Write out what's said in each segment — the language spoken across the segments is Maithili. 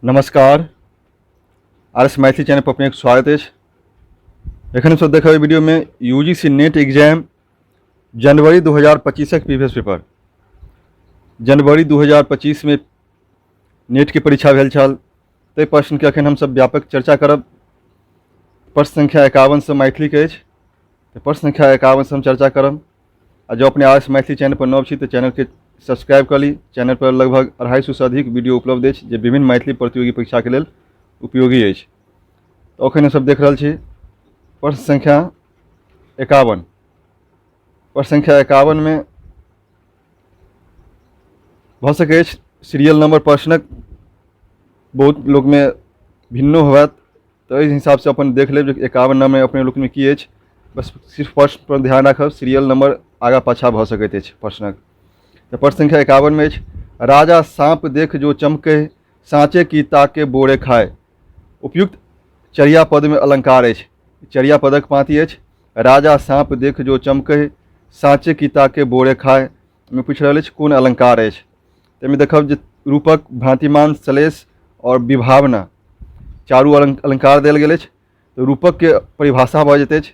नमस्कार, आर एस मैथिली चैनल पर अपनेक स्वागत अछि। एखन हमसब देखब एहि वीडियोमे यूजीसी नेट एग्जाम जनवरी 2025 प्रीवियस पेपर। जनवरी 2025 में नेट के परीक्षा भेल छल, ताहि प्रश्नके एखन हमसब व्यापक चर्चा करब। प्रश्न संख्या 51 से मैथिलीके अछि, तऽ प्रश्न संख्या 51 से हम चर्चा करब। आ जँ अपने आर एस मैथिली चैनल पर नव छी तऽ चैनलके सब्सक्राइब कऽ ली। चैनल पर लगभग 250 से अधिक वीडियो उपलब्ध अछि जे विभिन्न मैथिली प्रतियोगी परीक्षाके लेल उपयोगी अछि। तऽ एखन हमसब देख रहल छी प्रश्न संख्या 51। प्रश्न संख्या 51 में भऽ सकैत अछि सीरियल नंबर प्रश्नक बहुत लोकमे भिन्नो होयत, तऽ एहि हिसाबसँ अपन देख लेब जे 51 नंबर अपने लोकमे की अछि। बस सिर्फ प्रश्न पर ध्यान राखब, सीरियल नंबर आगाँ पाछाँ भऽ सकैत अछि प्रश्नक। तऽ प्रश्न संख्या 51 मे अछि, राजा साँप देख जो चमके साँचे की ताके बोरे खाए। उपयुक्त चर्यापदमे अलंकार अछि। चर्यापदक पाँति अछि, राजा साँप देख जो चमके साँचे की ताके बोरे खाए। एहिमे पूछि रहल अछि कोन अलंकार अछि। ताहिमे देखब जे रूपक, भ्रांतिमान, श्लेष आओर विभावना चारू अलंकार देल गेल अछि। तऽ रूपकके परिभाषा भऽ जाइत अछि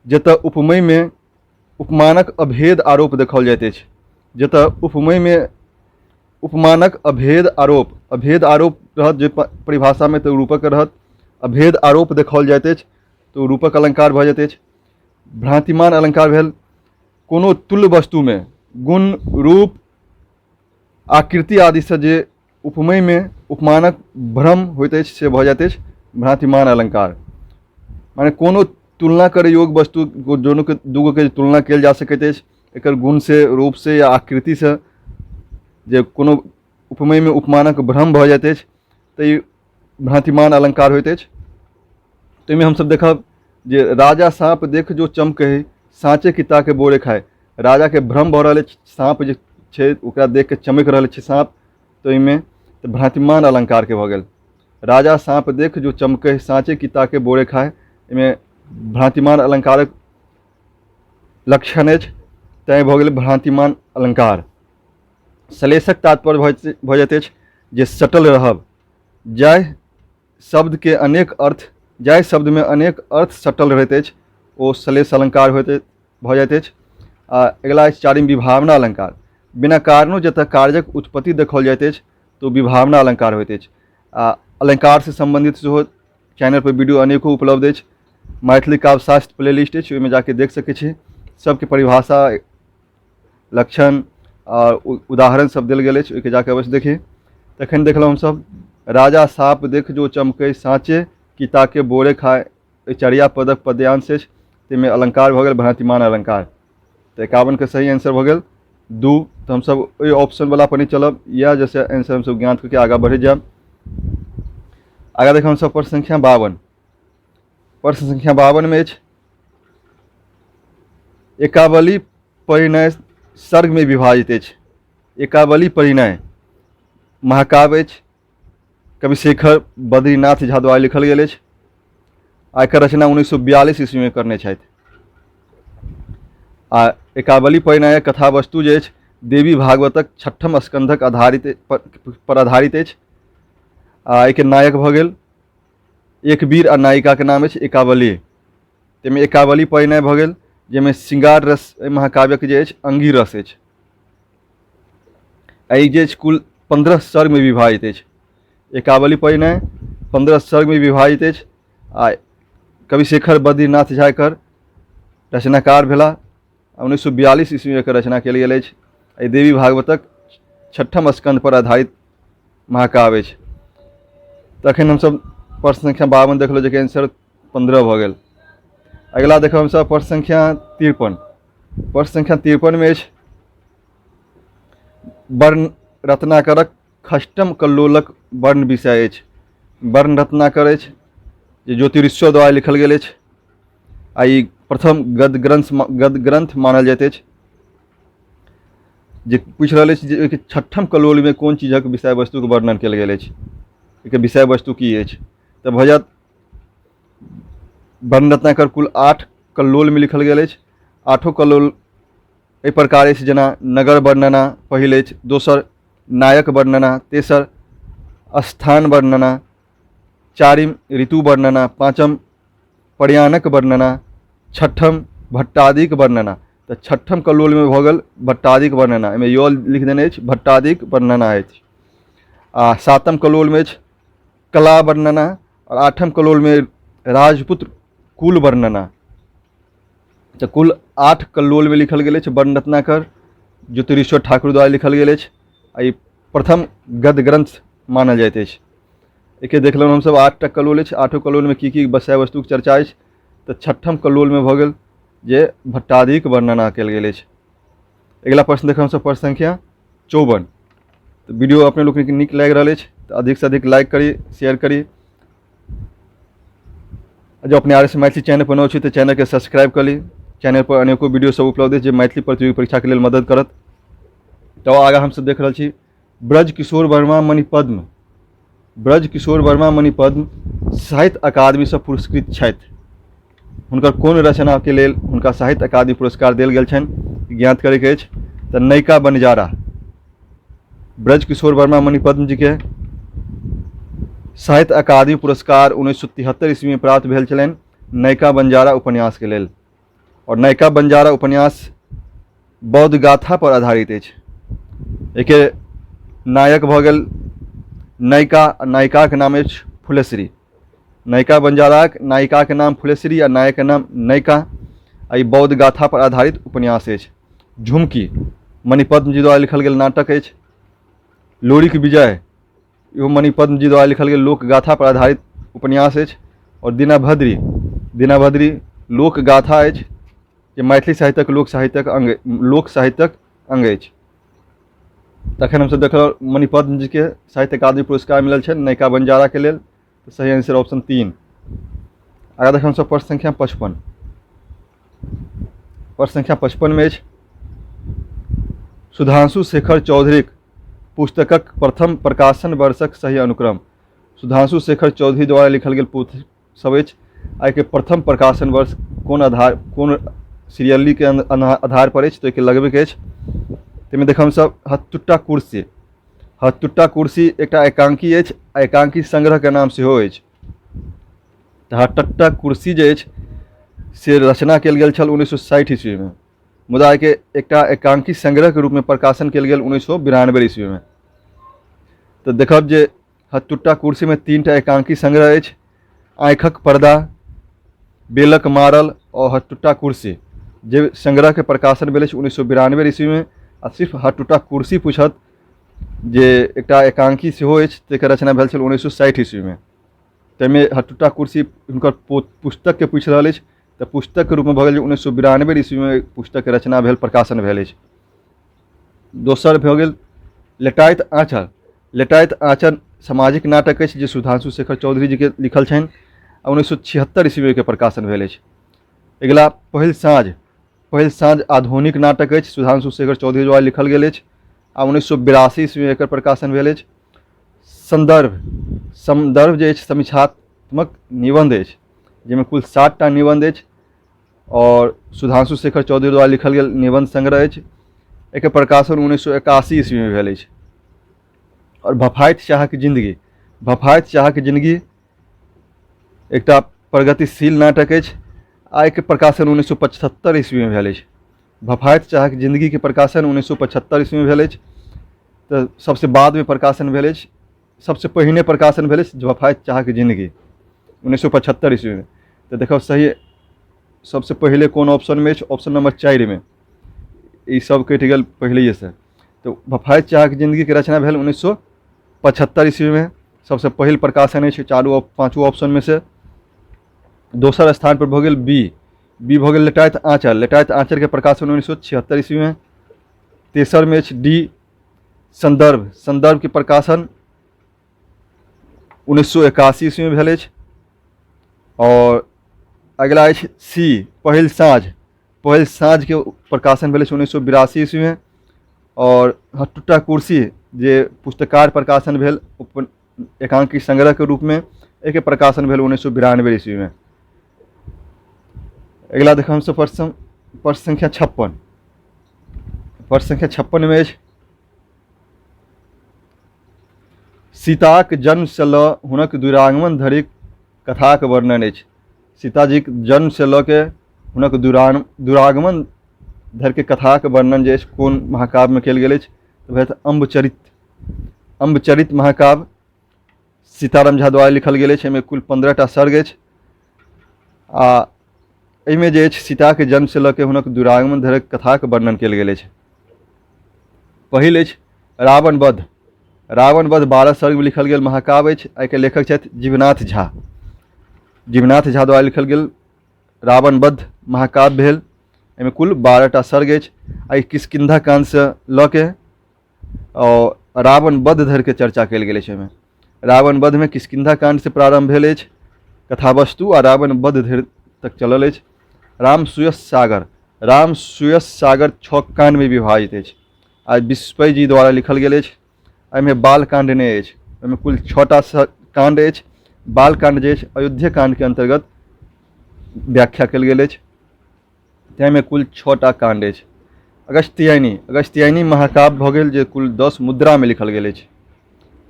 जतय उपमेयमे उपमानक अभेद आरोप देखाओल जाइत अछि। जतय उपमेयमे उपमानक अभेद आरोप, अभेद आरोप रहत जे परिभाषामे तऽ रूपक रहत। अभेद आरोप देखाओल जाइत अछि तऽ ओ रूपक अलंकार भऽ जाइत अछि। भ्रांतिमान अलंकार भेल कोनो तुल्य वस्तुमे गुण, रूप, आकृति आदिसँ जे उपमेयमे उपमानक भ्रम होइत अछि से भऽ जाइत अछि भ्रांतिमान अलंकार। माने कोनो तुलना करै योग्य वस्तु दुनूके दूगोके तुलना कयल जा सकैत अछि एकर गुणसँ, रूपसँ या आकृतिसँ जे कोनो उपमेयमे उपमानक भ्रम भऽ जाइत अछि तऽ ई भ्रांतिमान अलंकार होइत अछि। ताहिमे हमसब देखब जे राजा साँप देख जो चमकै साँचे की ताके बोरे खाए। राजाके भ्रम भऽ रहल अछि, साँप जे छै ओकरा देखिके चमकि रहल छै साँप, तऽ ओहिमे तऽ भ्रांतिमान अलंकारके भऽ गेल। राजा साँप देख जो चमकै साँचे की ताके बोरे खाए, एहिमे भ्रांतिमान अलंकारक लक्षण अछि, तैँ भऽ गेल भ्रांतिमान अलंकार। श्लेषक तात्पर्य भऽ जाइत अछि जे सटल रहब, जाहि शब्दके अनेक अर्थ, जाहि शब्दमे अनेक अर्थ सटल रहैत अछि ओ श्लेष अलंकार होइत भऽ जाइत अछि। आ अगिला अछि चारिम विभावना अलंकार। बिना कारणो जतय कार्यक उत्पत्ति देखाओल जाइत अछि तऽ ओ विभावना अलंकार होइत अछि। आ अलंकारसँ सम्बन्धित सेहो चैनल पर वीडियो अनेको उपलब्ध अछि। मैथिली काव्यशास्त्र प्लेलिस्ट अछि, ओहिमे जाके देख सकै छी, सबके परिभाषा, लक्षण आ उदाहरण सब देल गेल अछि, ओहिके जाके अवश्य देखी। तखन देखलहुँ हमसब राजा साँप देख जो चमकै साँचे की ताके बोरे खाए, एहि चर्यापदक पद्यांश अछि, ताहिमे अलंकार भऽ गेल भ्रांतिमान अलंकार। तऽ 51 के सही आंसर भऽ गेल 2। तऽ हमसब ओहि ऑप्शन वाला पर नहि चलब, इएह जैसे आंसर हमसब ज्ञात कऽ के आगाँ बढ़ि जायब। आगाँ देखब हमसब प्रश्न संख्या 52। प्रश्न संख्या 52 मे अछि, एकावली परिणय सर्गमे विभाजित अछि। एकावली परिणय महाकाव्य अछि, कविशेखर बद्रीनाथ झा द्वारा लिखल गेल अछि आ एकर रचना 1942 ईस्वीमे करने छथि। आ एकावली परिणयक कथा वस्तु जे अछि देवी भागवतक छठम स्कंधक आधारित पर आधारित अछि। आ एहिके नायक भऽ गेल एक वीर आ नायिकाके नाम अछि एकावली। ताहिमे एकावली परिणय भऽ गेल जाहिमे श्रृंगार रस एहि महाकाव्यक जे अछि अंगी रस अछि। एहि जे अछि कुल 15 सर्गमे विभाजित अछि। एकावली परिणय 15 सर्गमे विभाजित अछि आ कविशेखर बद्रीनाथ झा एकर रचनाकार भेलाह। 1942 ईस्वीमे एकर रचना कयल गेल अछि। एहि देवी भागवतक छठम स्कंध पर आधारित महाकाव्य अछि। तखन हमसब प्रश्न संख्या 52 देखलहुँ जेकर आंसर 15 भऽ गेल। अगिला देखब हमसब प्रश्न संख्या 53। प्रश्न संख्या 53 मे अछि वर्ण रत्नाकरक खष्टम कल्लोलक वर्ण विषय अछि। वर्ण रत्नाकर अछि जे ज्योतिरीश्वर द्वारा लिखल गेल अछि आ ई प्रथम गद्य ग्रंथ मानल जाइत अछि। जे पूछि रहल अछि जे ओहिके छठम कल्लोलमे कोन चीजक विषय वस्तुके वर्णन कयल गेल अछि, एहिके विषय वस्तु की अछि, तऽ भऽ जायत वर्ण रत्नाकर कुल 8 कल्लोलमे लिखल गेल अछि। 8 कल्लोल एहि प्रकार अछि जेना नगर वर्णना पहिल अछि, दोसर नायक वर्णना, तेसर स्थान वर्णना, चारिम ऋतु वर्णना, पाँचम प्रयाणक वर्णना, छठम भट्टादिक वर्णना। तऽ छठम कल्लोलमे भऽ गेल भट्टादिक वर्णना, एहिमे य लिख देने अछि, भट्टादिक वर्णना अछि। आ सातम कल्लोलमे अछि कला वर्णना, आओर आठम कल्लोलमे राजपुत्र कुल वर्णना। तऽ कुल 8 कल्लोलमे लिखल गेल अछि वर्णरत्नाकर, ज्योतिरीश्वर ठाकुर द्वारा लिखल गेल अछि आ ई प्रथम गद्य ग्रंथ मानल जाइत अछि। एके देखलहुँ हमसभ 8टा कल्लोल अछि, आठो कल्लोलमे की की विषय वस्तुक चर्चा अछि। तऽ छठम कल्लोलमे भऽ गेल जे भट्टादिक वर्णना कयल गेल अछि। अगिला प्रश्न देखब हमसभ प्रश्न संख्या 54। तऽ वीडियो अपने लोकनिके नीक लागि रहल अछि तऽ अधिकसँ अधिक लाइक करी, शेयर करी। जँ अपने आर एस मैथिली चैनल पर नव छी तऽ चैनलके सब्सक्राइब कऽ ली। चैनल पर अनेको वीडियो सब उपलब्ध अछि जे मैथिली प्रतियोगी परीक्षाके लेल मदद करत। तऽ आगाँ हमसभ देख रहल छी ब्रज किशोर वर्मा मणिपद्म। ब्रज किशोर वर्मा मणिपद्म साहित्य अकादमीसँ पुरस्कृत छथि। हुनकर कोन रचनाके लेल हुनका साहित्य अकादमी पुरस्कार देल गेल छनि ज्ञात करैके अछि। तऽ नयिका बनिजारा, ब्रज किशोर वर्मा मणिपद्म जीके साहित्य अकादमी पुरस्कार 1973 ईस्वीमे प्राप्त भेल छलनि नयिका बनिजारा उपन्यासके लेल। आओर नयिका बनिजारा उपन्यास बौद्ध गाथा पर आधारित अछि। एहिके नायक भऽ गेल नायिका, नायिकाके नाम अछि फुलेश्वरी। नायिका बनिजाराक नायिकाके नाम फुलेश्वरी आ नायकके नाम नयिका। आ ई बौद्ध गाथा पर आधारित उपन्यास अछि। झुमकी मणिपद्म जी द्वारा लिखल गेल नाटक अछि। लोरिक विजय इहो मणिपद्म जी द्वारा लिखल गेल लोकगाथा पर आधारित उपन्यास अछि। आओर दीनाभद्री, दीनाभद्री लोकगाथा अछि जे मैथिली साहित्यक लोक साहित्यक अङ्ग, लोक साहित्यक अङ्ग अछि। तखन हमसभ देखलहुँ मणिपद्म जीके साहित्य अकादमी पुरस्कार मिलल छनि नयिका बनिजाराके लेल। सही आंसर ऑप्शन 3। आगाँ देखब हमसभ प्रश्न संख्या 55। प्रश्न संख्या 55 मे अछि सुधांशु शेखर चौधरीक पुस्तकक प्रथम प्रकाशन वर्षक सही अनुक्रम। सुधांशु शेखर चौधरी द्वारा लिखल गेल पोथी सब अछि। एहिके प्रथम प्रकाशन वर्ष कोन आधार, कोन सीरियलीके आधार पर अछि, तऽ ओहिके लगबैके अछि। ताहिमे देखब हमसभ हथटुट्टा कुर्सी। हथटुट्टा कुर्सी एकटा एकांकी अछि आ एकांकी संग्रहके नाम सेहो अछि। तऽ हथटुट्टा कुर्सी जे अछि से रचना कयल गेल छल 1960 ईस्वीमे, मुदा एहिके एकटा एकांकी संग्रहके रूपमे प्रकाशन कयल गेल 1992 ईस्वीमे। तऽ देखब जे हथटुट्टा कुर्सीमे 3टा एकांकी संग्रह अछि, आँखिक पर्दा, बेलक मारल आओर हथटुट्टा कुर्सी, जे संग्रहके प्रकाशन भेल अछि 1992 ईस्वीमे। आ सिर्फ हथटुट्टा कुर्सी पूछत जे एकटा एकांकी सेहो अछि तकर रचना भेल छल 1960 ईस्वीमे। ताहिमे हथटुट्टा कुर्सी हुनकर पुस्तकके पूछि रहल अछि तऽ पुस्तकके रूपमे भऽ गेल जे 1992 ईस्वीमे पुस्तकके रचना भेल, प्रकाशन भेल अछि। दोसर भऽ गेल लेटाइत आँचल। लेटाइत आँचल सामाजिक नाटक अछि जे सुधांशु शेखर चौधरी जीके लिखल छनि आ 1976 ईस्वीमे एहिके प्रकाशन भेल अछि। अगिला पहिल साँझ। पहिल साँझ आधुनिक नाटक अछि, सुधांशु शेखर चौधरी द्वारा लिखल गेल अछि आ 1982 ईस्वीमे एकर प्रकाशन भेल अछि। सन्दर्भ, सन्दर्भ जे अछि समीक्षात्मक निबन्ध अछि जाहिमे कुल 7टा निबन्ध अछि आओर सुधांशु शेखर चौधरी द्वारा लिखल गेल निबन्ध संग्रह अछि। एकर प्रकाशन 1981 ईस्वीमे भेल अछि। आओर भफाइत चाहक जिन्दगी, भफाइत चाहक जिन्दगी एकटा प्रगतिशील नाटक अछि आ एकर प्रकाशन 1975 ईस्वीमे भेल अछि। भफाइत चाहक जिन्दगीके प्रकाशन 1975 ईस्वीमे भेल अछि तऽ सबसँ बादमे प्रकाशन भेल अछि, सबसँ पहिने प्रकाशन भेल अछि भफाइत चाहक जिन्दगी 1975 ईस्वीमे। तऽ देखब सही सबसँ पहिले कोन ऑप्शनमे अछि, ऑप्शन नंबर 4मे। ई सब कटि गेल पहिलैएसँ। तऽ भफाइत चाहक जिन्दगीके रचना भेल 1975 ईस्वीमे, सबसँ पहिल प्रकाशन अछि चारू पाँचो ऑप्शनमे से। दोसर स्थान पर भऽ गेल बी, बी भऽ गेल लेटाइत आँचल। लेटाइत आँचलके प्रकाशन 1976 ईस्वीमे। तेसरमे अछि डी संदर्भ। संदर्भके प्रकाशन 1981 ईस्वीमे भेल अछि। आओर अगिला अछि सी पहिल साँझ। पहिल साँझके प्रकाशन भेल अछि 1982 ईस्वीमे। आओर हथटुट्टा कुर्सी जे पुस्तकार प्रकाशन भेल एकांकी संग्रहके रूपमे, एहिके प्रकाशन भेल 1992 ईस्वीमे। अगिला देखब हमसभ प्रश्न, प्रश्न संख्या 56। प्रश्न संख्या 56 मे अछि सीताक जन्मसँ लऽ हुनक दुरागमन धरिक कथाक वर्णन अछि। सीताजीक जन्मसँ लऽ के हुनक दुरागमन धरिके कथाक वर्णन जे अछि कोन महाकाव्यमे कयल गेल अछि? तऽ भऽ जायत अम्बचरित। अम्बचरित महाकाव्य सीताराम झा द्वारा लिखल गेल अछि। एहिमे कुल 15 टा सर्ग अछि आ एहिमे जे अछि सीताके जन्मसँ लऽ के हुनक दुरागमन धरिक कथाक वर्णन कयल गेल अछि। पहिल अछि रावण वध। रावण वध 12 सर्गमे लिखल गेल महाकाव्य अछि। एहिके लेखक छथि जीवनाथ झा। जीवनाथ झा द्वारा लिखल गेल रावण वध महाकाव्य भेल। एहिमे कुल 12 टा सर्ग अछि। एहि किष्किन्धा काण्डसँ लऽ के आओर रावण वध धरिके चर्चा कयल गेल अछि। एहिमे रावण वधमे किष्किन्धा काण्डसँ प्रारम्भ भेल अछि कथावस्तु आ रावण वध धरि तक चलल अछि। राम सुयस सागर। राम सुयस सागर 6 काण्डमे विभाजित अछि आ विस्पय जी द्वारा लिखल गेल अछि। एहिमे बालकाण्ड नहि अछि। एहिमे कुल 6टा काण्ड अछि। बालकाण्ड जे अछि अयोध्या काण्डके अन्तर्गत व्याख्या कयल गेल अछि। ताहिमे कुल 6टा काण्ड अछि। अगस्त्ययनी। अगस्त्ययनी महाकाव्य भऽ गेल जे कुल 10 मुद्रामे लिखल गेल अछि।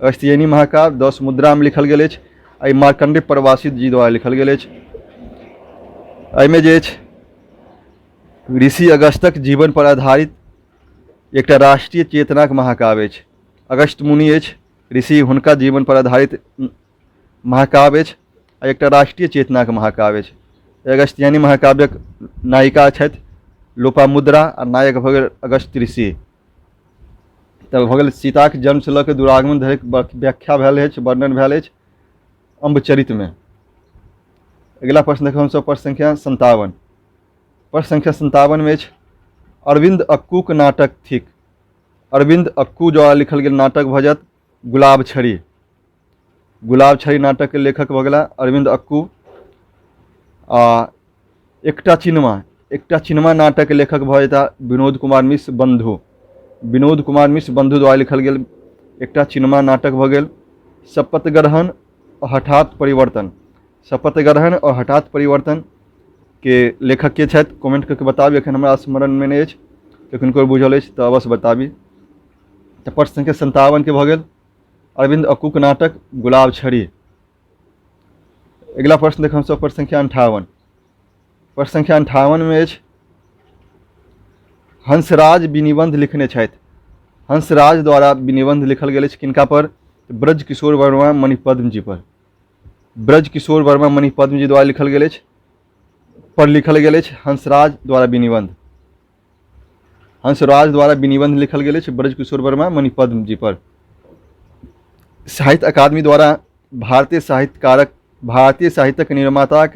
अगस्त्ययनी महाकाव्य 10 मुद्रामे लिखल गेल अछि। एहि मार्कण्डेय प्रवासित जी द्वारा लिखल गेल अछि। एहिमे जे अछि ऋषि अगस्त्यक जीवन पर आधारित एकटा राष्ट्रीय चेतनाक महाकाव्य अछि। अगस्त मुनि अछि ऋषि, हुनका जीवन पर आधारित महाकाव्य अछि आ एकटा राष्ट्रीय चेतनाक महाकाव्य अछि। अगस्त्यानी महाकाव्यक नायिका छथि लोपामुद्रा आ नायक भऽ गेल अगस्त ऋषि। तऽ भऽ गेल सीताक जन्मसँ लऽ कऽ दुरागमन धरिक व्याख्या भेल अछि, वर्णन भेल अछि अम्बचरितमे। अगिला प्रश्न देखब हमसभ प्रश्न संख्या 57। प्रश्न संख्या 57मे अछि अरविन्द अक्कूक नाटक थिक। अरविन्द अक्कू द्वारा लिखल गेल नाटक भऽ जायत गुलाब छड़ी। गुलाब छड़ी नाटकके लेखक भऽ गेला अरविन्द अक्कू। आ एकटा चिनमा, एकटा चिनमा नाटकके लेखक भऽ जेता विनोद कुमार मिश्र बंधु। विनोद कुमार मिश्र बंधु द्वारा लिखल गेल एकटा चिनमा नाटक भऽ गेल। शपथ ग्रहण और हठात परिवर्तन। शपथ ग्रहण और हठात परिवर्तन के लेखक के छथि कमेंट करके बताबी। एखन हमरा स्मरणमे नहि अछि, किनको बुझल अछि तऽ अवश्य बताबी। तऽ प्रश्न संख्या 57 के भऽ गेल अरविन्द अक्कूक नाटक गुलाब छड़ी। अगिला प्रश्न देखब हमसभ प्रश्न संख्या 58। प्रश्न संख्या 58मे अछि हंसराज विनिबंध लिखने छथि। हंसराज द्वारा विनिबंध लिखल गेल अछि किनका पर? ब्रज किशोर वर्मा मणिपद्म जी पर। ब्रज किशोर वर्मा मणिपद्म जी द्वारा लिखल गेल अछि पर लिखल गेल अछि हंसराज द्वारा विनिबंध। हंसराज द्वारा विनिबंध लिखल गेल अछि ब्रज किशोर वर्मा मणिपद्म जी पर। साहित्य अकादमी द्वारा भारतीय साहित्यकारक भारतीय साहित्यक निर्माताक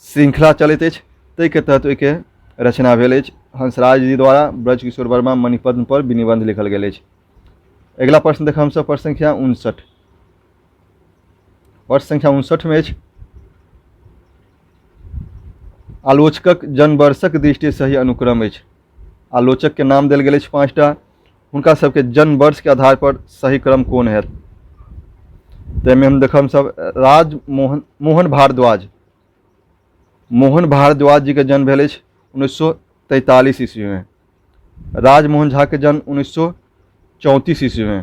श्रृंखला चलैत अछि, ताहिके तहत ओहिके रचना भेल अछि। हंसराज जी द्वारा ब्रज किशोर वर्मा मणिपद्म पर विनिबंध लिखल गेल अछि। अगिला प्रश्न देखब हमसभ प्रश्न संख्या 59। प्रश्न संख्या 59 मे अछि आलोचकक जन्मवर्षक दृष्टि सही अनुक्रम अछि। आलोचकके नाम देल गेल अछि 5टा, हुनका सबके जन्मवर्षके आधार पर सही क्रम कोन हैत? ताहिमे हम देखब सब राज मोहन, मोहन भारद्वाज। मोहन भारद्वाज जीके जन्म भेल अछि 1943 ईस्वीमे। राजमोहन झाके जन्म 1934 ईस्वीमे।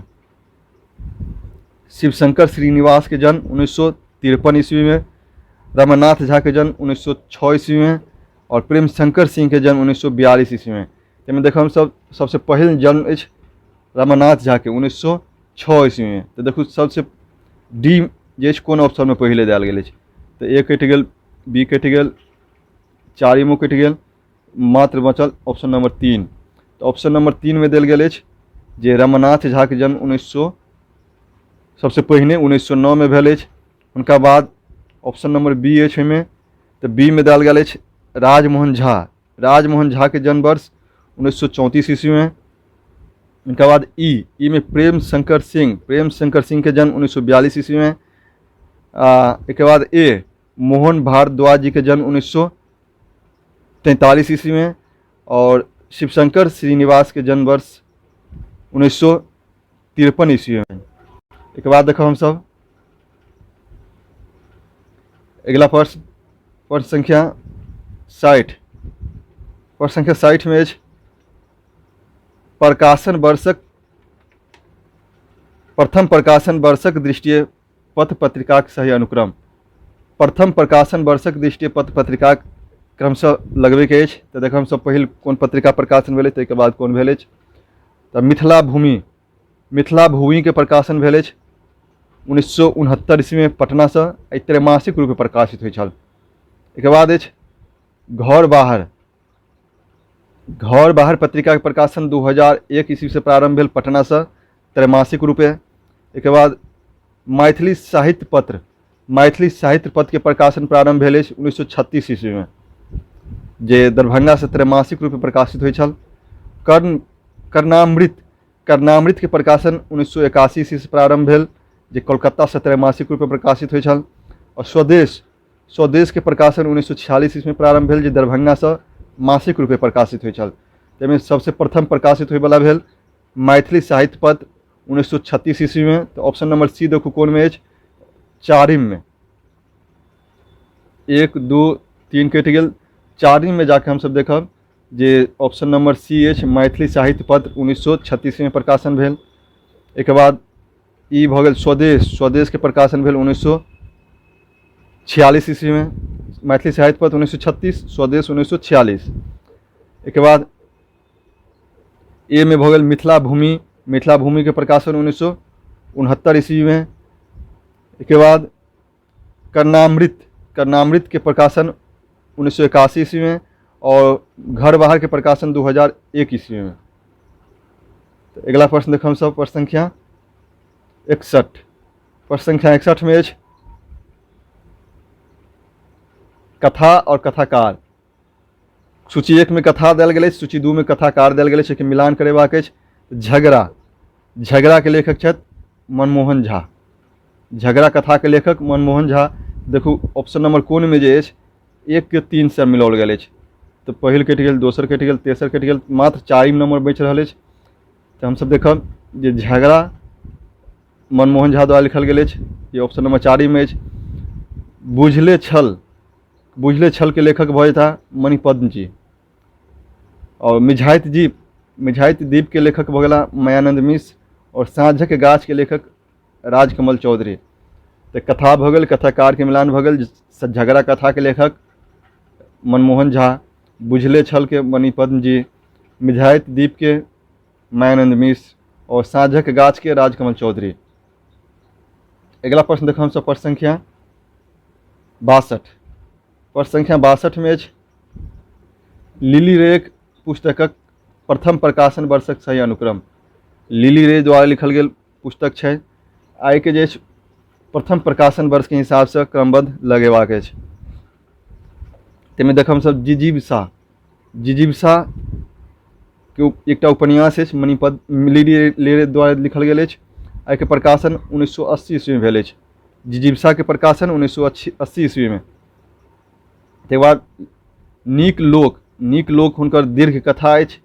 शिवशंकर श्रीनिवासके जन्म 1953 ईस्वीमे। रमनाथ झाके जन्म 1906 ईस्वीमे और प्रेमशंकर सिंहके जन्म 1942 ईस्वीमे। ताहिमे देखब हमसभ सबसँ पहिल जन्म अछि रमनाथ झाके 1906 ईस्वीमे। तऽ देखू सबसँ डी जे अछि कोन ऑप्शनमे पहिले देल गेल अछि? तऽ ए कटि गेल, बी कटि गेल, चारिमो कटि गेल, मात्र बचल ऑप्शन नंबर 3। तऽ ऑप्शन नंबर 3 मे देल गेल अछि जे रमनाथ झाके जन्म 1900 सबसँ पहिने 1909 मे भेल अछि। हुनका बाद ऑप्शन नंबर बी अछि ओहिमे, तऽ बी मे देल गेल अछि राजमोहन झा। राजमोहन झाके जन्म वर्ष 1934 ईस्वीमे। हुनका बाद ई, ई मे प्रेम शंकर सिंह। प्रेम शंकर सिंह के जन्म 1942 ईस्वीमे। आ एहिके बाद ए मोहन भारद्वाज जी के जन्म 1943 ईस्वीमे और शिवशंकर श्रीनिवास के जन्म वर्ष 1953 ईस्वीमे। एहिके बाद देखब हमसभ अगिला प्रश्न, प्रश्न संख्या 60। प्रश्न संख्या 60 मे अछि प्रकाशन वर्षक प्रथम प्रकाशन वर्षक दृष्टिये पत्र पत्रिकाक सही अनुक्रम। प्रथम प्रकाशन वर्षक दृष्टिये पत्र पत्रिकाक क्रमशः लगबैके अछि। तऽ देखब हमसभ पहिल कोन पत्रिका प्रकाशन भेलै, ताहिके बाद कोन भेल अछि। तऽ मिथिला भूमि, मिथिला भूमिके प्रकाशन भेल अछि 1969 ईस्वीमे पटनासँ। एहि त्रैमासिक रूपे प्रकाशित होइ छल। एहिके बाद अछि घर बाहर। घर बाहर पत्रिकाके प्रकाशन 2001 ईस्वीसँ प्रारम्भ भेल पटनासँ त्रैमासिक रूपे। एहिके बाद मैथिली साहित्य पत्र, मैथिली साहित्य पत्रके प्रकाशन प्रारम्भ भेल अछि 1936 ईस्वीमे, जे दरभंगासँ त्रैमासिक रूपे प्रकाशित होइ छल। कर्णामृत, कर्णामृतके प्रकाशन 1981 ईस्वीसँ प्रारम्भ भेल, जे कोलकातासँ त्रैमासिक रूपे प्रकाशित होइ छल। आओर स्वदेश, स्वदेशके प्रकाशन 1946 ईस्वीमे प्रारम्भ भेल, जे दरभंगासँ मासिक रूपे प्रकाशित होइ छल। ताहिमे सबसँ प्रथम प्रकाशित होइवला भेल मैथिली साहित्य पत्र 1936 ईस्वीमे। तऽ ऑप्शन नंबर सी देखू कोनमे अछि, चारिममे। 1 2 3 कटि गेल, चारिममे जाके हमसब देखब जे ऑप्शन नंबर सी अछि मैथिली साहित्य पत्र 1936 में प्रकाशन भेल। एहिके बाद ई भऽ गेल स्वदेश, स्वदेशके प्रकाशन भेल 1946 ईस्वीमे। मैथिली साहित्य पत्र 1936, स्वदेश 1946। एहिके बाद ए मे भऽ गेल मिथिला भूमि, मिथिला भूमिके प्रकाशन 1969 ईस्वीमे। एहिके बाद कर्णामृत, कर्णामृतके प्रकाशन 1981 ईस्वीमे और घर बाहरके प्रकाशन 2001 ईस्वीमे। तऽ अगिला प्रश्न देखब हमसभ प्रश्न संख्या 61। प्रश्न संख्या 61 मे अछि कथा और कथाकार। सूची 1 में कथा देल गेल अछि, सूची 2 में कथाकार देल गेल अछि, एहिके मिलान करेबाक अछि। झगड़ा, झगड़ा के लेखक छथि मनमोहन झा। झगड़ा कथा के लेखक मनमोहन झा। देखू ऑप्शन नंबर कोन में जे अछि 1 के 3 से मिलाओल गेल अछि, तऽ पहिल कटि गेल, दोसर कटि गेल, तेसर कटि गेल, मात्र चारिम नंबर बचि रहल अछि। तऽ हमसब देखब जे झगड़ा मनमोहन झा द्वारा लिखल गेल अछि, ये ऑप्शन नंबर 4 में अछि। बुझले छल, बुझले छल के लेखक भऽ जेता मणिपद्म जी। और मिझाइत दीप, मिझाइत दीप के लेखक भऽ गेला मायानंद मिश्र। और साँझक गाछ के लेखक राजकमल चौधरी। तऽ कथा भऽ गेल, कथाकार के मिलान भऽ गेल, झगड़ा कथा के लेखक मनमोहन झा, बुझले छल के मणिपद्म जी, मिझाइत दीप के मायानंद मिश्र और साँझक गाछ के राजकमल चौधरी। अगिला प्रश्न देखब हमसब प्रश्न संख्या 62। प्रश्न संख्या 62 में अछि लिली रेक पुस्तकक प्रथम प्रकाशन वर्षक सही अनुक्रम। लिली रे द्वारा लिखल गेल पुस्तक छै, आइके जे अछि प्रथम प्रकाशन वर्षके हिसाबसँ क्रमबद्ध लगेबाक अछि। ताहिमे देखब हमसब जिजीविषा, जिजीविषा के एकटा उपन्यास अछि मणिपद्म लिली रे द्वारा लिखल गेल अछि। एहिके प्रकाशन 1980 ईस्वीमे भेल अछि। जिजीविषाके प्रकाशन 1980 ईस्वीमे। ताहिके बाद नीक लोक, नीक लोक हुनकर दीर्घ कथा अछि,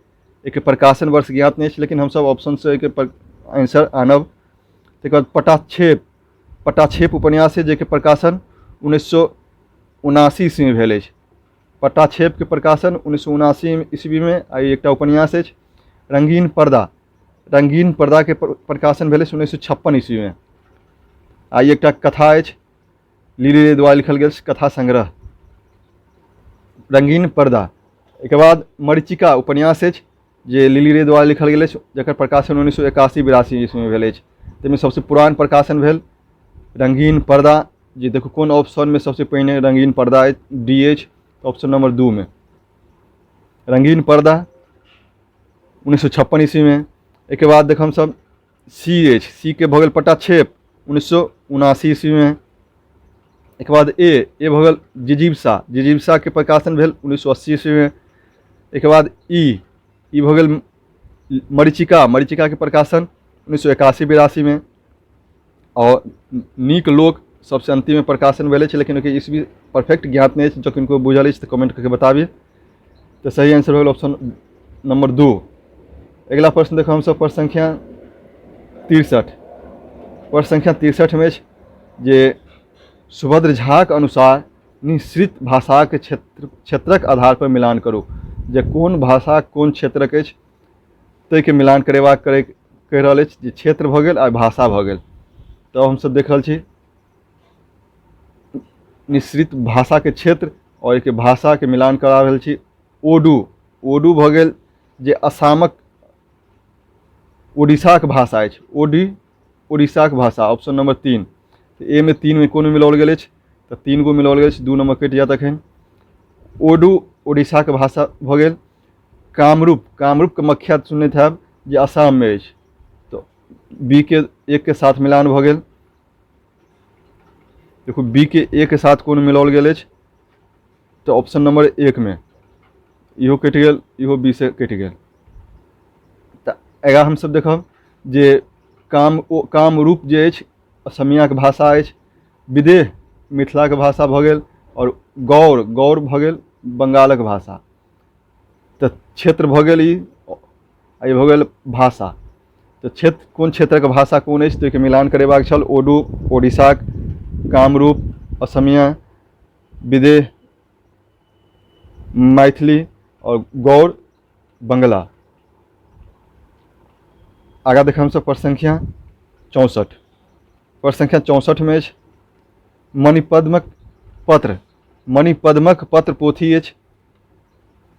एहिके प्रकाशन वर्ष ज्ञात नहि अछि, लेकिन हमसब ऑप्शनसँ एहिके आंसर आनब। ताहिके बाद पटाक्षेप, पटाक्षेप उपन्यास अछि जाहिके प्रकाशन 1979 ईस्वीमे भेल अछि। पटाक्षेपके प्रकाशन 1979 ईस्वीमे, आ ई एकटा उपन्यास अछि। रंगीन पर्दा, रंगीन पर्दाके प्रकाशन भेल अछि 1956 ईस्वीमे, आ ई एकटा कथा अछि, लिली रे द्वारा लिखल गेल कथा संग्रह रंगीन पर्दा। एहिके बाद मरीचिका उपन्यास अछि जे लिली रे द्वारा लिखल गेल अछि, जकर प्रकाशन 1981-82 ईस्वीमे भेल अछि। ताहिमे सबसँ पुरान प्रकाशन भेल रंगीन पर्दा, जे देखू कोन ऑप्शनमे सबसँ पहिने रंगीन पर्दा अछि, डी अछि, ऑप्शन नंबर 2 मे रंगीन पर्दा 1956 ईस्वीमे। एहिके बाद देखब हमसब सी अछि, सी के भऽ गेल पटाक्षेप 1979 ईस्वीमे। एहिके बाद ए, ए भऽ गेल जिजीविषा, जिजीविषाके प्रकाशन भेल 1980 ईस्वीमे। एहिके बाद ई, ई भऽ गेल मरीचिका, मरीचिकाके प्रकाशन 1981-82मे। आओर नीक लोक सबसँ अन्तिममे प्रकाशन भेल अछि, लेकिन ओहिके ईस्वी परफेक्ट ज्ञात नहि अछि, जँ किनको बुझल अछि तऽ कमेंट कऽ के बताबी। तऽ सही आंसर हो गेल ऑप्शन नंबर 2। अगिला प्रश्न देखब हमसब प्रश्न संख्या 63। प्रश्न संख्या 63 में अछि जे सुभद्र झाक अनुसार निःसृत भाषाक क्षेत्रक आधार पर मिलान करू, जे कोन भाषा कोन क्षेत्रक अछि ताहिके मिलान करेबाक कहि रहल अछि जे क्षेत्र भऽ गेल आ भाषा भऽ गेल। तऽ हमसभ देख रहल छी निश्रित भाषाके क्षेत्र आओर एहिके भाषाके मिलान करा रहल छी। ओडू, ओडू भऽ गेल जे आसामक उड़ीसाके भाषा अछि। ओडी उड़ीसाके भाषा, ऑप्शन नंबर 3। तऽ ए मे 3 मे कोनो मिलाओल गेल अछि तऽ 3 गो मिलाओल गेल अछि, 2 नंबर कटि जायत एखन। ओडू उड़ीसाके भाषा भऽ गेल। कामरूप, कामरूप कामाख्या सुनैत हैब जे आसाममे अछि, तऽ बी के 1 के साथ मिलान भऽ गेल। देखू बी के 1 के साथ कोन मिलाओल गेल अछि तऽ ऑप्शन नंबर 1 मे इहो कटि गेल, इहो बी से कटि गेल। तऽ आगाँ हमसभ देखब जे कामरूप जे अछि असमियाके भाषा अछि, विदेह मिथिलाके भाषा भऽ गेल, आओर गौड़, गौड़ भऽ गेल बंगालक भाषा। तऽ क्षेत्र भऽ गेल ई, आ ई भऽ गेल भाषा। तऽ क्षेत्र कोन क्षेत्रक भाषा कोन अछि तऽ ओहिके मिलान करेबाक छल। ओडू ओडिशाक, कामरूप असमिया, विदेह मैथिली, आओर गौड़ बंगला। आगाँ देखब हमसभ प्रश्न संख्या 64। प्रश्न संख्या 64 मे अछि मणिपद्मक पत्र। मणिपद्मक पत्र पोथी अछि,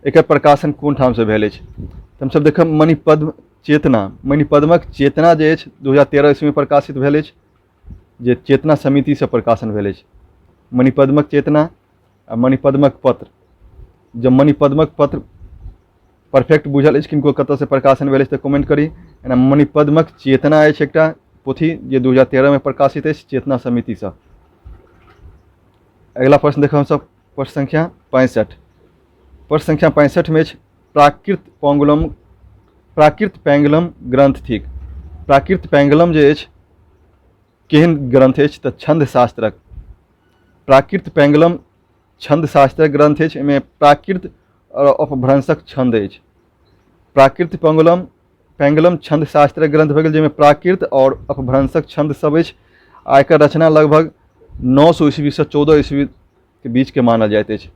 एकर प्रकाशन कोन ठामसँ भेल अछि? तऽ हमसभ देखब मणिपद्म चेतना, मणिपद्मक चेतना जे अछि 2013 ईस्वीमे प्रकाशित भेल अछि, जे चेतना समितिसँ प्रकाशन भेल अछि। मणिपद्मक चेतना आ मणिपद्मक पत्र। जब मणिपद्मक पत्र परफेक्ट बुझल अछि किनको कतऽसँ प्रकाशन भेल अछि तऽ कमेंट करी। एना मणिपद्मक चेतना अछि एकटा पोथी जे 2013 मे प्रकाशित अछि चेतना समितिसँ। अगिला प्रश्न देखब हमसभ प्रश्न संख्या 65। प्रश्न संख्या 65 मे अछि प्राकृत पांगुलम, प्राकृत पैंगलम ग्रंथ थिक। प्राकृत पैंगलम जे अछि केहन ग्रंथ अछि तऽ छंद शास्त्रक। प्राकृत पैंगलम छंद शास्त्रक ग्रंथ अछि, एहिमे प्राकृत आओर अपभ्रंशक छंद अछि। प्राकृत पैंगलम, पैंगलम छंद शास्त्रक ग्रंथ भऽ गेल जाहिमे प्राकृत आओर अपभ्रंशक छंद सब अछि, आ एकर रचना लगभग 900 ईस्वीसँ 14 ईस्वीके बीचके मानल जाइत अछि।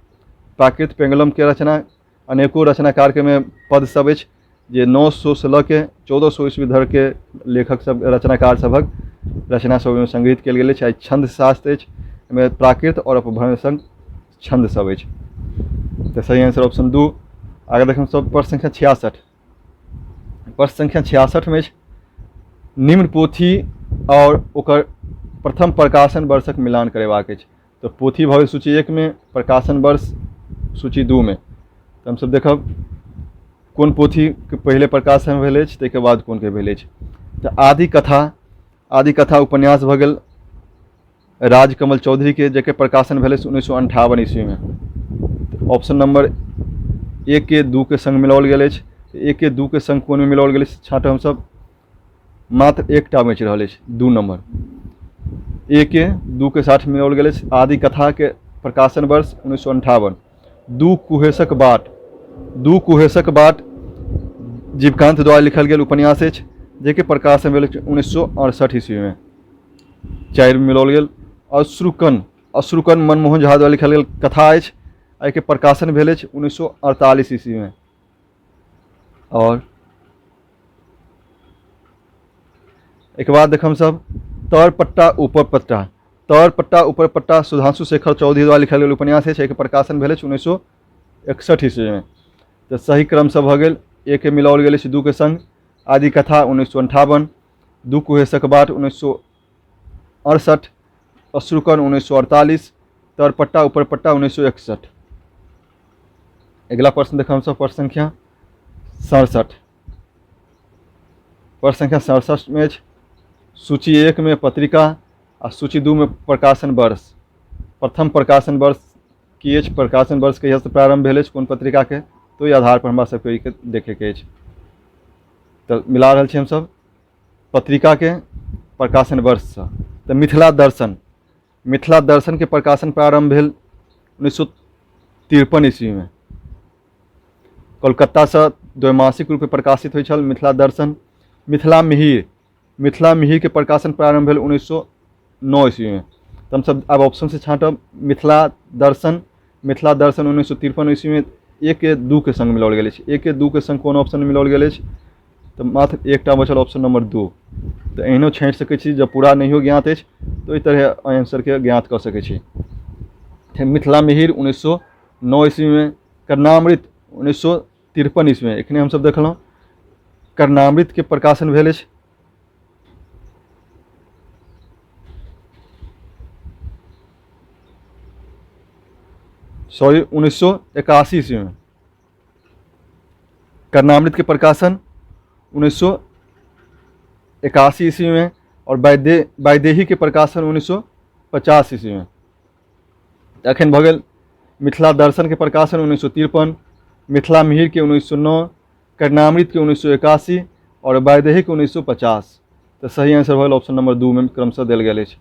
प्राकृत पैंगलमके रचना अनेको रचनाकारके मे पद सब अछि जे 900 से लऽ के 1400 ईस्वी धरिके लेखक सब रचनाकार सभक रचना सब ओहिमे संग्रहित कयल गेल अछि। आ छंद शास्त्र अछि, एहिमे प्राकृत आओर अपभ्रंशक छंद सब अछि। तऽ सही आंसर ऑप्शन 2। आगे देखब सब प्रश्न संख्या 66। प्रश्न संख्या 66 मे अछि निम्न पोथी आओर ओकर प्रथम प्रकाशन वर्षक मिलान करेबाक अछि। तऽ पोथी भऽ गेल सूची 1 मे, प्रकाशन वर्ष सूची 2 मे। तऽ हमसभ देखब कोन पोथीके पहिले प्रकाशन भेल अछि ताहिके बाद कोनके भेल अछि। तऽ आदि कथा, आदि कथा उपन्यास भऽ गेल राजकमल चौधरीके, जकर प्रकाशन भेल अछि 1958 ईस्वीमे। ऑप्शन नंबर 1 के 2 के संग मिलाओल गेल अछि। 1 के 2 के संग कोनमे मिलाओल गेल अछि छाँट हमसभ, मात्र एकटा बचि रहल अछि 2 नंबर। 1 के 2 के साथ मिलाओल गेल अछि। आदि कथाके प्रकाशन वर्ष 1958। 2 कुहेसक बाट, 2 कुहेसक बाट जीवकांत द्वारा लिखल गेल उपन्यास अछि, जाहिके प्रकाशन भेल अछि 1968 ईस्वीमे। 4 मिलाओल गेल। अश्रुकण, अश्रुकण मनमोहन झा द्वारा लिखल गेल कथा अछि, एहिके प्रकाशन भेल अछि 1948 ईस्वीमे। आओर एहिके बाद देखब हमसभ तर पट्टा ऊपर पट्टा। तर पट्टा ऊपर पट्टा सुधांशु शेखर चौधरी द्वारा लिखल गेल उपन्यास अछि, एहिके प्रकाशन भेल अछि 1961 ईस्वीमे। तऽ सही क्रमसँ भऽ गेल 1 के मिलाओल गेल अछि 2 के संग। आदि कथा 1958, 2 कुहेसक बाट 1968, अश्रुकण 1948, तरपट्टा ऊपरपट्टा 1961। अगिला प्रश्न देखब हमसभ प्रश्न संख्या 67। प्रश्न संख्या 67 मे अछि सूची 1 मे पत्रिका आ सूची 2 मे प्रकाशन वर्ष। प्रथम प्रकाशन वर्ष की अछि, प्रकाशन वर्ष कहियासँ प्रारंभ भेल अछि कोन पत्रिकाके, तऽ ओहि आधार पर हमरा सबके एहिके देखैके अछि। तऽ मिला रहल छी हमसभ पत्रिकाके प्रकाशन वर्षसँ। तऽ मिथिला दर्शन, मिथिला दर्शनके प्रकाशन प्रारंभ भेल 1953 ईस्वीमे। कोलकातासँ द्वैमासिक रूपे प्रकाशित होइ छल मिथिला दर्शन। मिथिला मिहिर, मिथिला मिहिरके प्रकाशन प्रारंभ भेल 1909 ईस्वीमे। तऽ हमसभ आब ऑप्शनसँ छाँटब। मिथिला दर्शन, मिथिला दर्शन 1953 ईस्वीमे 1 के 2 के संग मिलाओल गेल अछि। 1 के 2 के संग कोन ऑप्शन मिलाओल गेल अछि? तऽ मात्र एकटा बचल ऑप्शन नंबर 2। तऽ एहनो छाँटि सकै छी, जब पूरा नहियो ज्ञात अछि तऽ ओहि तरहे आंसरके ज्ञात कऽ सकै छी। मिथिला मिहिर 1909 ईस्वीमे, कर्णामृत 1953 ईस्वीमे, एखने हमसभ देखलहुँ कर्णामृतके प्रकाशन भेल अछि। सॉरी, 1981 ईस्वीमे कर्णामृत के प्रकाशन 1981 ईस्वी में, और वैदेही के प्रकाशन 1950 ईस्वी में। अखन भऽ गेल मिथिला दर्शन के प्रकाशन 1953, मिथिला मिहिर के 1909, कर्णामृत के 1981 और वैदेही के 1950। तऽ सही आंसर भऽ गेल ऑप्शन नंबर 2 में क्रमशः देल गेल अछि।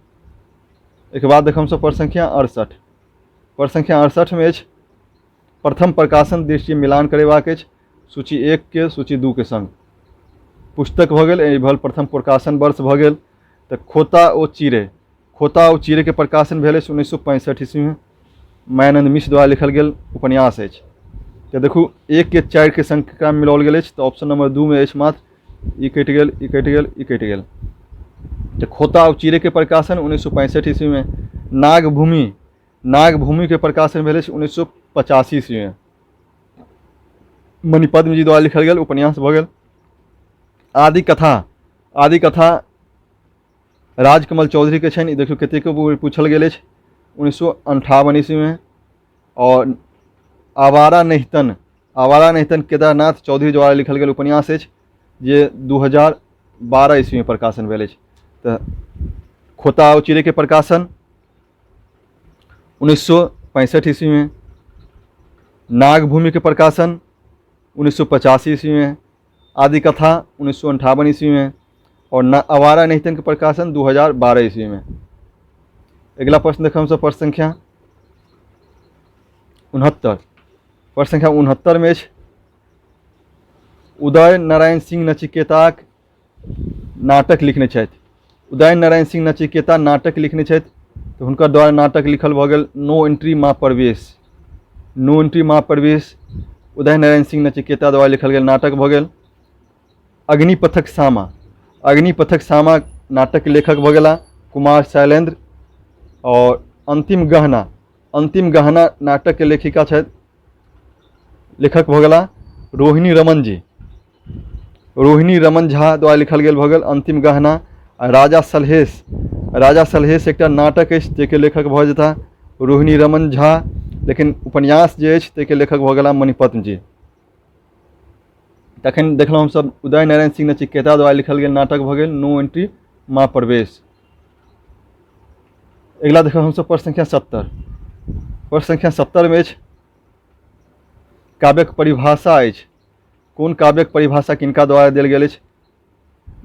एहिके बाद देखब हमसभ प्रश्न संख्या 68। प्रश्न संख्या 68 में अछि प्रथम प्रकाशन दृष्टि मिलान करेबाक अछि सूची 1 के सूची 2 के संग। पुस्तक भऽ गेल, ई भऽ गेल प्रथम प्रकाशन वर्ष भऽ गेल। तऽ खोता ओ चिड़ै, खोता ओ चिड़ै के प्रकाशन भेल अछि 1965 ईस्वी में, मायानंद मिश्र द्वारा लिखल गेल उपन्यास अछि। तऽ देखू 1 के 4 के संग केकरा मिलाओल गेल अछि, तऽ ऑप्शन नंबर 2 में अछि मात्र, ई कटि गेल, ई कटि गेल, ई कटि गेल। तऽ खोता ओ चिड़ै के प्रकाशन 1965 ईस्वी में। नागभूमि, नागभूमि के प्रकाशन भेल अछि 1985 ईस्वी में, मणिपद्म जी द्वारा लिखल गेल उपन्यास भऽ गेल। आदि कथा, आदि कथा राजकमल चौधरी के छनि, ई देखियौ कतेको बेर पूछल गेल अछि 1958 ईस्वी में। और आवारा नहितन, आवारा नहितन केदारनाथ चौधरी द्वारा लिखल गेल उपन्यास अछि जे 2012 ईस्वी में प्रकाशन भेल अछि। तऽ खोता ओ चिड़ै के प्रकाशन 1965 ईस्वी में, नागभूमि के प्रकाशन 1985 ईस्वी में, आदि कथा 1958 ईस्वी में और न आवारा नहितन के प्रकाशन 2012 ईस्वी में। अगला प्रश्न देखब हमसब प्रश्न संख्या 69। प्रश्न संख्या 69 में अछि उदय नारायण सिंह नचिकेताक नाटक लिखने छथि। उदय नारायण सिंह नचिकेता नाटक लिखने छथि तऽ हुनकर द्वारा नाटक लिखल भऽ गेल नो एंट्री माँ प्रवेश। नो एंट्री माँ प्रवेश उदय नारायण सिंह नचिकेता द्वारा लिखल गेल नाटक भऽ गेल। अग्निपथक सामा, अग्निपथक सामा नाटक लेखक भऽ गेला कुमार शैलेंद्र। और अंतिम गहना, अंतिम गहना नाटक के लेखिका छथि, लेखक भऽ गेला रोहिणी रमन जी। रोहिणी रमन झा द्वारा लिखल गेल भऽ गेल अंतिम गहना। आ राजा सलहेश, राजा सलहेश एकटा नाटक अछि जाहिके लेखक भऽ जेता रोहिणी रमन झा, लेकिन उपन्यास जे अछि ताहिके लेखक भऽ गेला मणिपद्म जी। तखन देखलहुँ हमसभ उदय नारायण सिंह नचिकेता द्वारा लिखल गेल नाटक भऽ गेल नो एंट्री माँ प्रवेश। अगिला देखब हमसभ प्रश्न संख्या 70। प्रश्न संख्या 70 में अछि काव्यक परिभाषा अछि। कोन काव्यक परिभाषा किनका द्वारा देल गेल अछि?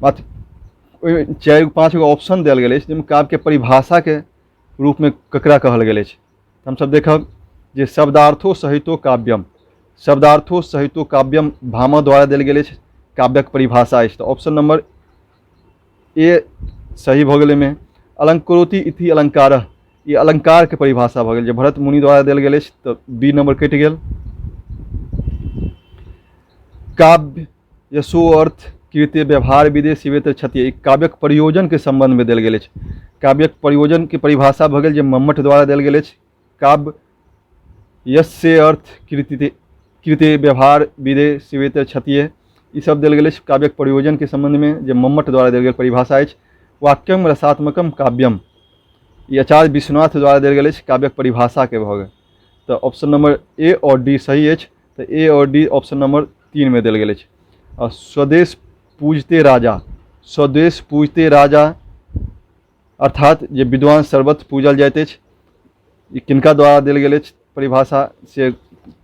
मात्र ओहिमे 4 5 गो ऑप्शन देल गेल अछि जाहिमे काव्यके परिभाषाके रूपमे ककरा कहल गेल अछि। हमसभ देखब जे शब्दार्थो सहितो काव्यम, शब्दार्थो सहितो काव्यम भामह द्वारा देल गेल अछि काव्यक परिभाषा अछि। तऽ ऑप्शन नंबर ए सही भऽ गेल। एहिमे अलंकरोति इति अलंकारः, ई अलंकारके परिभाषा भऽ गेल जे भरत मुनि द्वारा देल गेल अछि, तऽ बी नंबर कटि गेल। काव्य यशो अर्थ कृत्य व्यवहार विदे शिवेतर क्षति, ई काव्यक प्रयोजनके सम्बन्धमे देल गेल अछि। काव्यक प्रयोजनके परिभाषा भऽ गेल जे मम्मट द्वारा देल गेल अछि। काव्य यश से अर्थ कृत्य कृत्य व्यवहार विदे शिवेतर क्षति, ई सब देल गेल अछि काव्यक प्रयोजनके सम्बन्धमे जे मम्मट द्वारा देल गेल परिभाषा अछि। वाक्यम रसात्मकम काव्यम, ई आचार्य विश्वनाथ द्वारा देल गेल अछि काव्यक परिभाषाके भऽ गेल। तऽ ऑप्शन नंबर ए और डी सही अछि, तऽ ए और डी ऑप्शन नंबर 3 में देल गेल अछि। आ स्वदेश पूजते राजा, स्वदेश पूजते राजा अर्थात जे विद्वान सर्वत्र पूजल जाइत अछि, ई किनका द्वारा देल गेल अछि परिभाषा से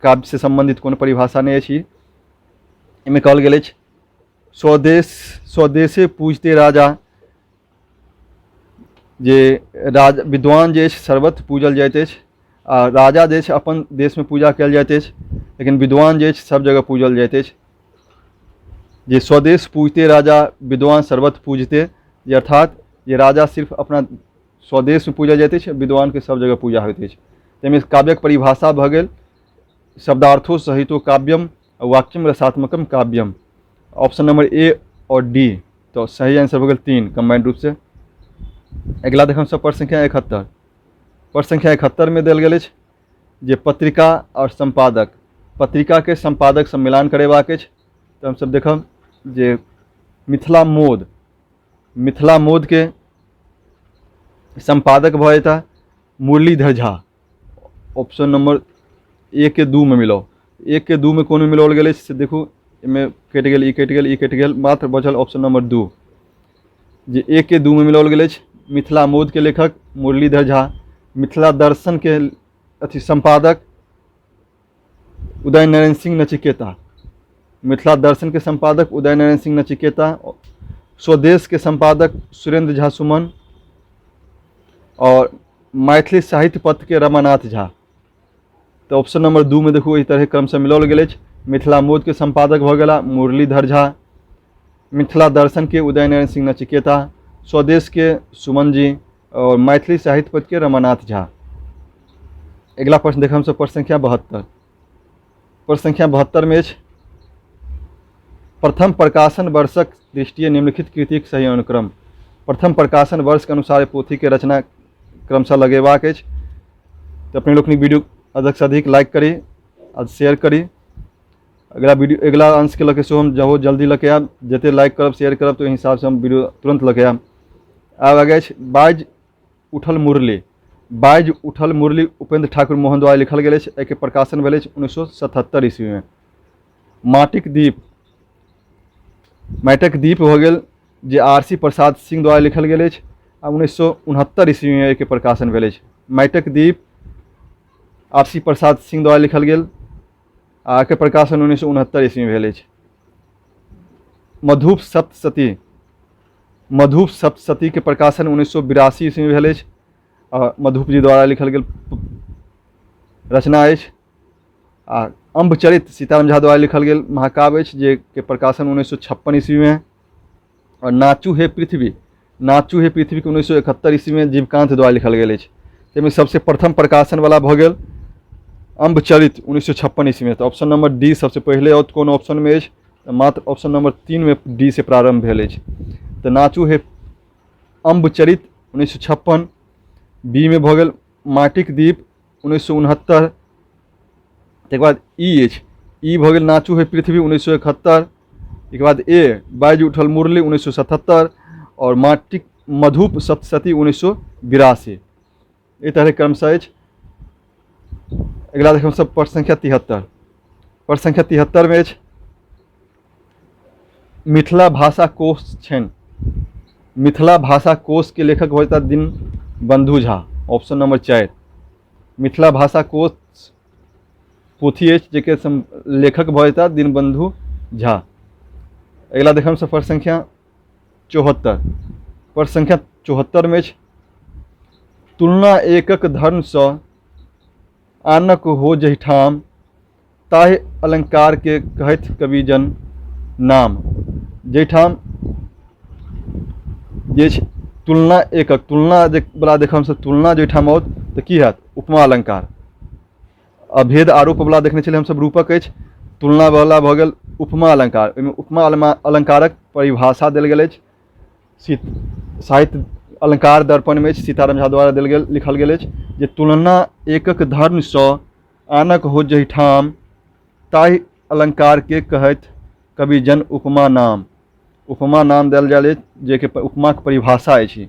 काव्य से सम्बन्धित कोनो परिभाषा नहि अछि। एहिमे कहल गेल अछि स्वदेश, स्वदेशे पूजते राजा, जे राज विद्वान जे अछि सर्वत्र पूजल जाइत अछि आ राजा जे अछि अपन देशमे पूजा कयल जाइत अछि, लेकिन विद्वान जे अछि सब जगह पूजल जाइत अछि। जे स्वदेश पूजते राजा विद्वान सर्वत्र पूजते, जे अर्थात जे राजा सिर्फ अपना स्वदेशमे पूजल जाइत अछि, विद्वानके सब जगह पूजा होइत अछि। ताहिमे काव्यक परिभाषा भऽ गेल शब्दार्थो सहितो काव्यम वाक्यम रसात्मकम काव्यम, ऑप्शन नंबर ए आओर डी। तऽ सही आंसर भऽ गेल 3 कम्बाइंड रूपसँ। अगिला देखब सब प्रश्न संख्या 71। प्रश्न संख्या 71 मे देल गेल अछि जे पत्रिका आओर सम्पादक, पत्रिकाके सम्पादक से मिलान करेबाक अछि। तऽ हमसब देखब जे मिथिला मोद, मिथिला मोदके सम्पादक भऽ जेता मुरलीधर झा। ऑप्शन नंबर 1 के 2 में मिलाउ। 1 के 2 में कोन में मिलाओल गेल अछि से देखू। एहिमे कटि गेल, ई कटि गेल, ई कटि गेल, मात्र बचल ऑप्शन नंबर 2 जे 1 के 2 में मिलाओल गेल अछि। मिथिला मोद के लेखक मुरलीधर झा, मिथिला दर्शन के अथी सम्पादक उदय नारायण सिंह नचिकेता, मिथिला दर्शन के सम्पादक उदय नारायण सिंह नचिकेता, स्वदेश के सम्पादक सुरेंद्र झा सुमन और मैथिली साहित्य पत्र के रमानाथ झा। तऽ ऑप्शन नंबर 2 में देखू एहि तरह क्रमसँ मिलाओल गेल अछि। मिथिला मोद के सम्पादक भऽ गेला मुरलीधर झा, मिथिला दर्शन के उदय नारायण सिंह नचिकेता, स्वदेश के सुमन जी और मैथिली साहित्य पत्र के रमानाथ झा। अगिला प्रश्न देखब हमसब प्रश्न संख्या 72। प्रश्न संख्या 72 में अछि प्रथम प्रकाशन वर्षक दृष्टिये निम्नलिखित कृतिक सही अनुक्रम। प्रथम प्रकाशन वर्ष के अनुसार पोथी के रचना क्रमशः लगेबाक अछि। तऽ अपने लोकनिक वीडियो अधिक से अधिक लाइक करी आ शेयर करी। अगला वीडियो, अगला अंश के लऽ के सेहो हम बहुत जल्दी लऽ के आयब। जते लाइक करब शेयर करब तऽ ओहि हिसाबसँ हम वीडियो तुरन्त लऽ के आयब। आब आगे अछि बाजि उठल मुरली। बाजि उठल मुरली उपेंद्र ठाकुर मोहन द्वारा लिखल गेल अछि। एहिके प्रकाशन भेल अछि 1977 ईस्वीमे। माटिक दीप, माटिक दीप भऽ गेल जे आर सी प्रसाद सिंह द्वारा लिखल गेल अछि आ 1969 ईस्वीमे एहिके प्रकाशन भेल अछि। माटिक दीप आर सी प्रसाद सिंह द्वारा लिखल गेल आ एकर प्रकाशन 1969 ईस्वीमे भेल अछि। मधुप सप्तशती, मधुप सप्तशतीके प्रकाशन 1982 ईस्वीमे भेल अछि आ मधुप जी द्वारा लिखल गेल रचना अछि। आ अम्बचरित सीताराम झा द्वारा लिखल गेल महाकाव्य अछि जे के प्रकाशन 1956 ईस्वीमे। आओर नाचू हे पृथ्वी, नाचू हे पृथ्वीके 1971 ईस्वीमे जीवकांत द्वारा लिखल गेल अछि। ताहिमे सबसे प्रथम प्रकाशनवला भऽ गेल अम्बचरित 1956 ईस्वीमे। तऽ ऑप्शन नंबर डी सबसे पहिले आओत कोन ऑप्शनमे अछि, तऽ मात्र ऑप्शन नंबर 3 मे डी से प्रारंभ भेल अछि। तऽ नाचू हे अम्बचरित 1956, बी मे भऽ गेल माटिक दीप 1969, तकर बाद ई अछि, ई भऽ गेल नाचू हे पृथ्वी 1971, एकर बाद ए बाजि उठल मुरली 1977 और माटिक मधुप सप्तशती 1982। एहि तरह क्रमशः अछि। अगिला देखब सब प्रश्न संख्या 73। प्रश्न संख्या 73 में अछि मिथिला भाषा कोश छनि। मिथिला भाषा कोश के लेखक भऽ जेता दिन बंधु झा, ऑप्शन नंबर 4। मिथिला भाषा कोश पोथी अछि जेकर लेखक भऽ जेता दीनबंधु झा। अगिला देखब सब प्रश्न संख्या 74। प्रश्न संख्या 74 में अछि तुलना एकक धर्मसँ आनक हो जहिठाम ताहि अलंकार के कहैत कविजन नाम। जाहिठाम जे छै तुलना एकक, तुलना जे बला देखब हमसब, तुलना जाहिठाम आओत तऽ की हैत, उपमा अलंकार। अभेद आरोप बला देखने छलियै हमसब रूपक अछि, तुलना बला भऽ गेल उपमा अलंकार। ओहिमे उपमा अलंकारक परिभाषा देल गेल अछि। साहित्य अलंकार दर्पणमे अछि, सीताराम झा द्वारा देल गेल लिखल गेल अछि जे तुलना एकक धर्मसँ आनक हो जहिठाम ताहि अलंकारके कहैत कविजन उपमा नाम। उपमा नाम देल जाइत अछि जेकि उपमाक परिभाषा अछि।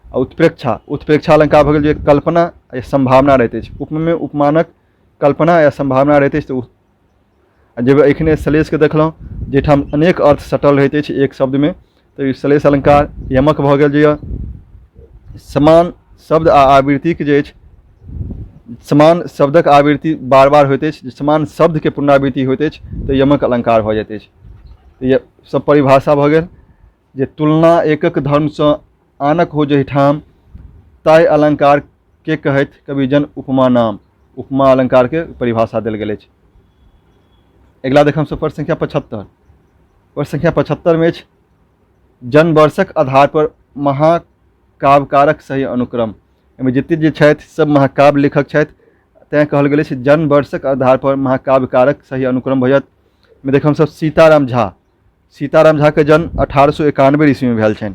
आ उत्प्रेक्षा, उत्प्रेक्षा अलंकार भऽ गेल जे कल्पना या सम्भावना रहैत अछि। उपमे उपमानक कल्पना या सम्भावना रहैत अछि। तऽ आ जे एखने श्लेषके देखलहुँ जाहिठाम अनेक अर्थ सटल रहैत अछि एक शब्दमे, तऽ ई श्लेष अलंकार। यमक भऽ गेल जे समान शब्द आ आवृत्तिके जे अछि, समान शब्दक आवृत्ति बार बार होइत अछि, समान शब्दके पुनरावृत्ति होइत अछि तऽ यमक अलंकार भऽ जाइत अछि। तऽ सब परिभाषा भऽ गेल जे तुलना एकक धर्मसँ आनक हो जाहिठाम ताहि अलंकारके कहैत कविजन उपमा नाम। उपमा अलंकारके परिभाषा देल गेल अछि। अगिला देखब हमसब प्रश्न संख्या 75। प्रश्न संख्या 75 में अछि जनवर्षक आधार पर महाकाव्यकारक सही अनुक्रम। एहिमे जतेक जे छथि सब महाकाव्य लेखक छथि, तैँ कहल गेल अछि जनवर्षक आधार पर महाकाव्यकारक सही अनुक्रम भऽ जायत। एहिमे देखब हमसब सीताराम झा, सीताराम झाके जन्म 1891 ईस्वीमे भेल छनि।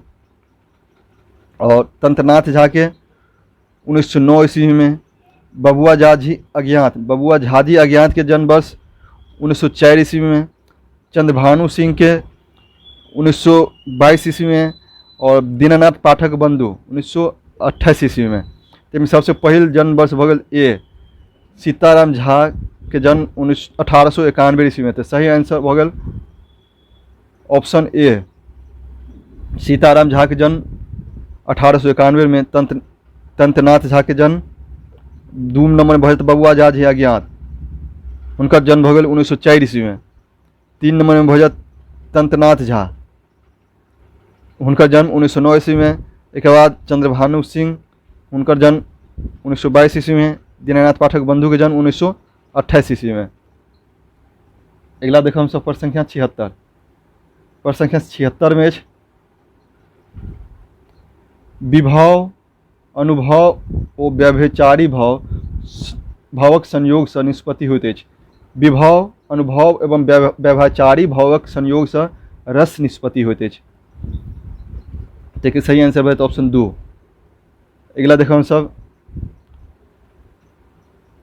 आओर तंत्रनाथ झाके 1909 ईस्वीमे। बबुआ झाजी अज्ञात, बबुआ झाजी अज्ञातके जन्म वर्ष 1904 ईस्वीमे। चंद्रभानु सिंहके 1922 ईस्वीमे आओर दीनानाथ पाठक बंधु 1928 ईस्वीमे। ताहिमे सबसँ पहिल जन्म वर्ष भऽ गेल ए सीताराम झाके जन्म 1891 ईस्वीमे। तऽ सही आंसर भऽ गेल ऑप्शन ए, सीताराम झाके जन्म 1891मे। तंत्रनाथ झाके जन्म 2 नंबर भऽ जायत बबुआ झा जी अज्ञात, हुनकर जन्म भऽ गेल 1904 ईस्वीमे। 3 नंबरमे भऽ जायत तंत्रनाथ झा, हुनकर जन्म 1909 ईस्वीमे। एहिके बाद चंद्रभानु सिंह, हुनकर जन्म 1922 ईस्वीमे। दीनानाथ पाठक बंधुके जन्म 1928 ईस्वीमे। अगिला देखब हमसभ प्रश्न संख्या 76। प्रश्न संख्या 76मे अछि विभव, अनुभव ओ व्यभिचारी भावक संयोगसँ निष्पत्ति होइत अछि। विभव, अनुभव एवं व्यभिचारी भावक संयोगसँ रस निष्पत्ति होइत अछि। ताहिके सही आंसर भऽ जायत ऑप्शन 2। अगिला देखब हमसभ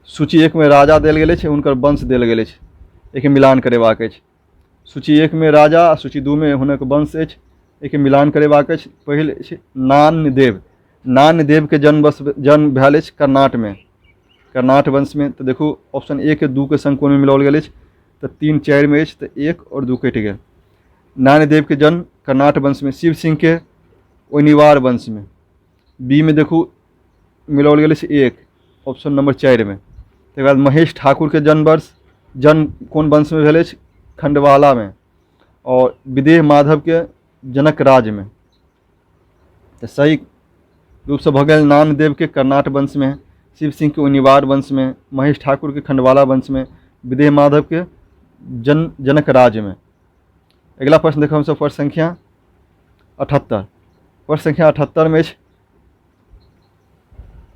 सूची 1 मे राजा देल गेल अछि, हुनकर वंश देल गेल अछि, एहिके मिलान करेबाक अछि। सूची 1 मे राजा आ सूची 2 मे हुनक वंश अछि, एहिके मिलान करेबाक अछि। पहिल अछि नान्यदेव। नान्यदेवके जन्म भेल अछि कर्नाटमे, कर्नाट वंशमे। तऽ देखू ऑप्शन 1 के 2 के संग कोनमे मिलाओल गेल अछि, तऽ 3 4 मे अछि, तऽ 1 आओर 2 कटि गेल। नान्यदेवके जन्म कर्नाट वंशमे, शिव सिंहके ओइनिवार वंशमे। बी मे देखू मिलाओल गेल अछि 1 ऑप्शन नंबर 4 मे। तकर बाद महेश ठाकुरके जन्म कोन वंशमे भेल अछि? खंडवालामे। आओर विदेह माधवके जनक राज्यमे। तऽ सही रूपसँ भऽ गेल नानदेवके कर्नाट वंशमे, शिव सिंहके ओइनिवार वंशमे, महेश ठाकुरके खंडवाला वंशमे, विदेह माधवके जनक राज्यमे। अगिला प्रश्न देखब हमसभ प्रश्न संख्या 78। प्रश्न संख्या 78 मे अछि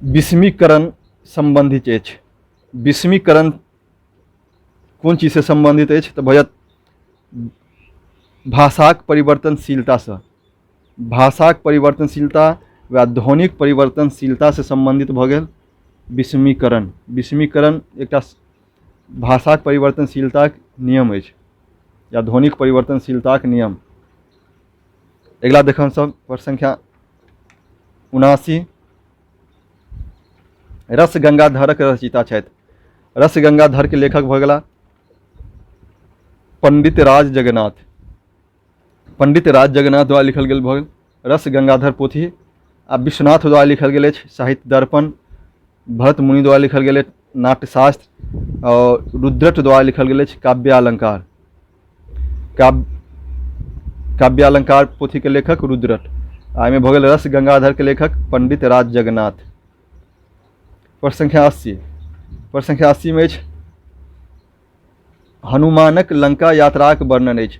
विषमीकरण सम्बन्धित अछि। विषमीकरण कोन चीजसँ सम्बन्धित अछि? तऽ भऽ जायत भाषाक परिवर्तनशीलतासँ। भाषाक परिवर्तनशीलता वा ध्वनिक परिवर्तनशीलतासँ सम्बन्धित भऽ गेल विषमीकरण। विषमीकरण एकटा भाषाक परिवर्तनशीलताक नियम अछि या ध्वनिक परिवर्तनशीलताक नियम। अगिला देखब हमसभ प्रश्न संख्या 79। रस गंगाधरक रचयिता छथि। रस गंगाधर के लेखक भऽ गेला पंडित राज जगन्नाथ। पंडित राज जगन्नाथ द्वारा लिखल गेल भऽ गेल रस गंगाधर पोथी। आ विश्वनाथ द्वारा लिखल गेल अछि साहित्य दर्पण। भरत मुनि द्वारा लिखल गेल अछि नाट्यशास्त्र। आओर रुद्रट द्वारा लिखल गेल अछि काव्यालंकार। काव्यालंकार पोथीके लेखक रुद्रट। आ एहिमे भऽ गेल रस गंगाधरके लेखक पंडित राज जगन्नाथ। प्रश्न संख्या 80। प्रश्न संख्या 80 मे अछि हनुमानक लंका यात्राक वर्णन अछि।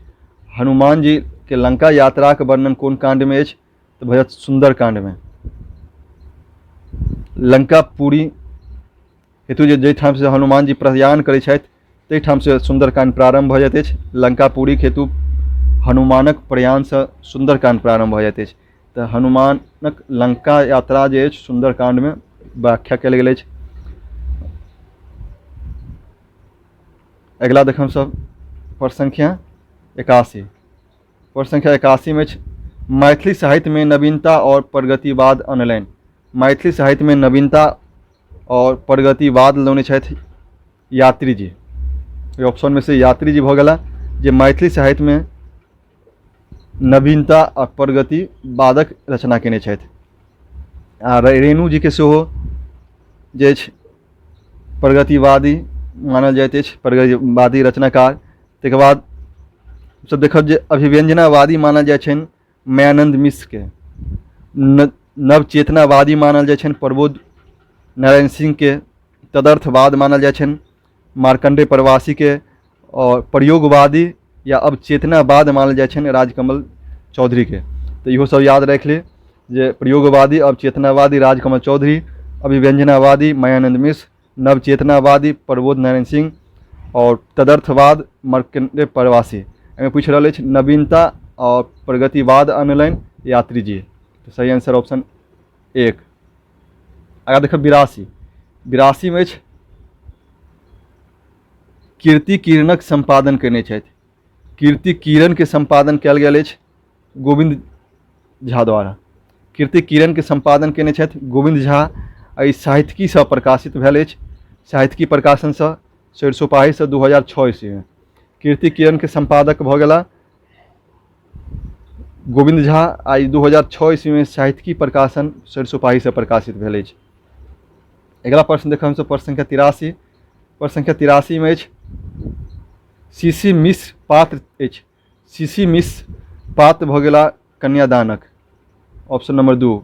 हनुमान जी के लंका यात्राक वर्णन कोन कांडमे अछि? तऽ भऽ जायत सुन्दर कांडमे। लंकापुरी हेतु जे जाहिठामसँ हनुमान जी प्रयाण करै छथि ताहिठामसँ सुन्दरकाण्ड प्रारम्भ भऽ जाइत अछि। लंकापुरीके हेतु हनुमानक प्रयाणसँ सुन्दरकाण्ड प्रारम्भ भऽ जाइत अछि। तऽ हनुमानक लंका यात्रा जे अछि सुन्दरकाण्डमे व्याख्या कयल गेल अछि। अगिला देखब हमसभ प्रश्न संख्या 81। प्रश्न संख्या 81 मे अछि मैथिली साहित्यमे नवीनता आओर प्रगतिवाद अनलनि। मैथिली साहित्यमे नवीनता आओर प्रगतिवाद लौने छथि यात्री जी। एहि ऑप्शनमे से यात्री जी भऽ गेला जे मैथिली साहित्यमे नवीनता आ प्रगतिवादक रचना केने छथि। आ रेणु जीके सेहो जे अछि प्रगतिवादी मानल जाइत अछि, प्रगतिवादी रचनाकार। ताहिके बाद सब देखब जे अभिव्यंजनावादी मानल जाइ छनि मायानन्द मिश्रके। नवचेतनावादी मानल जाइ छनि प्रबोध नारायण सिंहके। तदर्थवाद मानल जाइ छनि मार्कण्डेय प्रवासीके। आओर प्रयोगवादी या अवचेतनावाद मानल जाइ छनि राजकमल चौधरीके। तऽ इहो सब याद राखि ली जे प्रयोगवादी अवचेतनावादी राजकमल चौधरी, अभिव्यंजनावादी मायानन्द मिश्र, नवचेतनावादी प्रबोध नारायण सिंह आओर तदर्थवाद मार्कण्डेय प्रवासी। एहिमे पूछि रहल अछि नवीनता आओर प्रगतिवाद अनलनि यात्री जी। तऽ सही आंसर ऑप्शन 1। आगाँ देखब 82। 82मे अछि कीर्ति किरणक सम्पादन कयने छथि। कीर्ति किरणके सम्पादन कयल गेल अछि गोविन्द झा द्वारा। कीर्ति किरणके सम्पादन कयने छथि गोविन्द झा। एहि साहित्यिकीसँ प्रकाशित भेल अछि, साहित्यिकी प्रकाशनसँ सरिसोपाहीसँ 2006 ईस्वीमे। कीर्ति किरणके सम्पादक भऽ गेला गोविन्द झा आ ई 2006 ईस्वीमे साहित्यिकी प्रकाशन सरिसोपाहीसँ प्रकाशित भेल अछि। अगिला प्रश्न देखब हमसभ प्रश्न संख्या 83। प्रश्न संख्या 83मे अछि सी सी मिश्र पात्र अछि। सी सी मिश्र पात्र भऽ गेला कन्यादानक, ऑप्शन नंबर 2।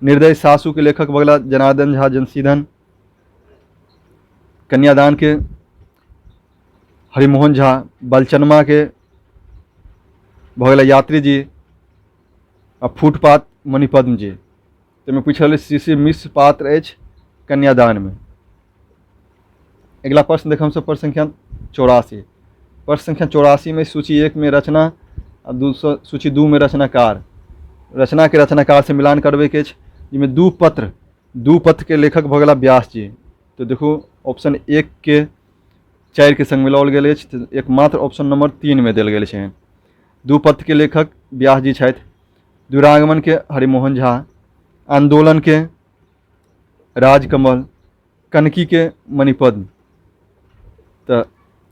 निर्दय सासुके लेखक भऽ गेला जनार्दन झा जनसीदन। कन्यादानके हरिमोहन झा। बलचनमाके भऽ गेला यात्री जी आ फुटपाथ मणिपद्म जी। ताहिमे पूछि रहल सी सी मिश्र पात्र अछि कन्यादानमे। अगिला प्रश्न देखब हमसभ प्रश्न संख्या 84। प्रश्न संख्या 84मे सूची 1 मे रचना आ सूची 2 मे रचनाकार। रचनाके रचनाकार से मिलान करबैके अछि, जाहिमे दू पत्रके लेखक भऽ गेला व्यास जी। तऽ देखू ऑप्शन 1 के 4 के संग मिलाओल गेल अछि, तऽ एकमात्र ऑप्शन नंबर 3 मे देल गेल छै। दू पत्र के लेखक व्यास जी छथि। दुरागमन के हरिमोहन झा, आंदोलन के राजकमल, कनकी के मणिपद्म। तऽ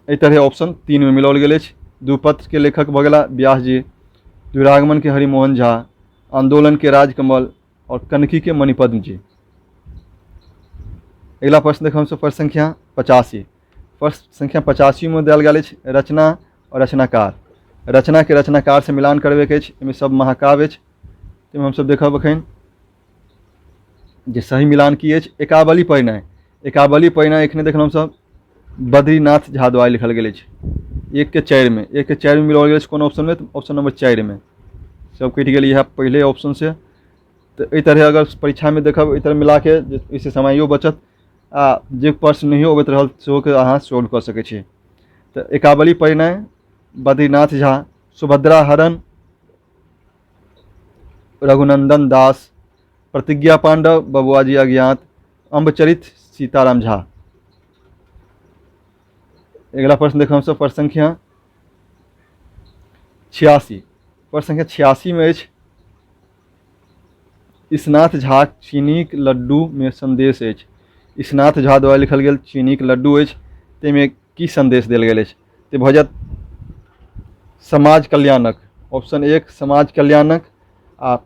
एहि तरहे ऑप्शन 3 मे मिलाओल गेल अछि। दू पत्र के लेखक भऽ गेला व्यास जी, दुरागमन के हरिमोहन झा, आंदोलन के राजकमल और कनकी के मणिपद्म जी। अगिला प्रश्न देखब हमसभ प्रश्न संख्या 85। प्रश्न संख्या 85 मे देल गेल अछि रचना और रचनाकार। रचना के रचनाकार से मिलान करबैके अछि। एहिमे सब महाकाव्य अछि। ताहिमे हमसभ देखब एखन जे सही मिलान की अछि। एकावली परिणय, एकावली परिणय एखने देखलहुँ हमसभ बद्रीनाथ झा द्वारा लिखल गेल अछि। 1 के 4 मे, 1 के 4 मे मिलाओल गेल अछि कोन ऑप्शन मे? ऑप्शन नंबर 4 मे सब कटि गेल इएह पहिले ऑप्शन से। तऽ एहि तरहे अगर परीक्षामे देखब एहि तरह मिलाके जे एहिसँ समयो बचत आ जे प्रश्न नहियो अबैत रहल सेहोके अहाँ सोल्व कऽ सकै छी। तऽ एकावली परिणय बद्रीनाथ झा, सुभद्रा हरण रघुनंदन दास, प्रतिज्ञा पांडव बबुआजी अज्ञात, अम्बचरित सीताराम झा। अगिला प्रश्न देखब हमसभ प्रश्न संख्या 86। प्रश्न संख्या 86 मे अछि ईशनाथ झा चीनीक लड्डू मे संदेश अछि। ईशनाथ झा द्वारा लिखल गेल चीनीक लड्डू अछि, ताहिमे की संदेश देल गेल अछि? तऽ भऽ जायत समाज कल्याणक, ऑप्शन 1 समाज कल्याणक आ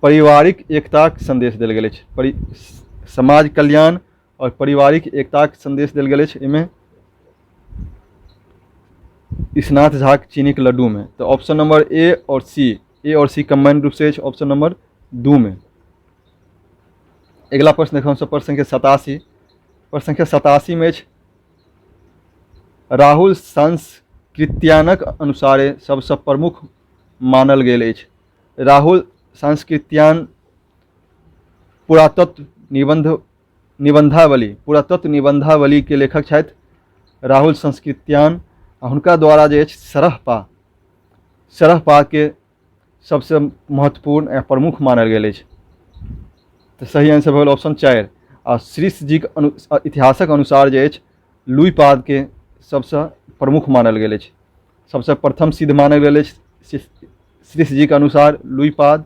पारिवारिक एकताक संदेश देल गेल अछि। समाज कल्याण और पारिवारिक एकताक संदेश देल गेल अछि एहिमे ईशनाथ झाक चीनीक लड्डू में। तो ऑप्शन नंबर ए और सी, ए और सी कंबाइंड रूप से अछि ऑप्शन नंबर 2 में। अगिला प्रश्न देखब हमसभ प्रश्न संख्या 87। प्रश्न संख्या 87 में अछि राहुल सांस्कृत्यानक अनुसारे सबसँ प्रमुख मानल गेल अछि। राहुल सांस्कृत्यान पुरातत्व निबंधावली, पुरातत्व निबंधावली के लेखक छथि राहुल संस्कृत्यान आ हुनका द्वारा जे अछि सरहपा के सबसँ महत्वपूर्ण या प्रमुख मानल गेल अछि। तऽ सही आंसर भऽ गेल ऑप्शन 4। आ श्रीश जीक इतिहासक अनुसार जे अछि लुईपादके सबसँ प्रमुख मानल गेल अछि, सबसँ प्रथम सिद्ध मानल गेल अछि श्रीश जीके अनुसार लुईपाद,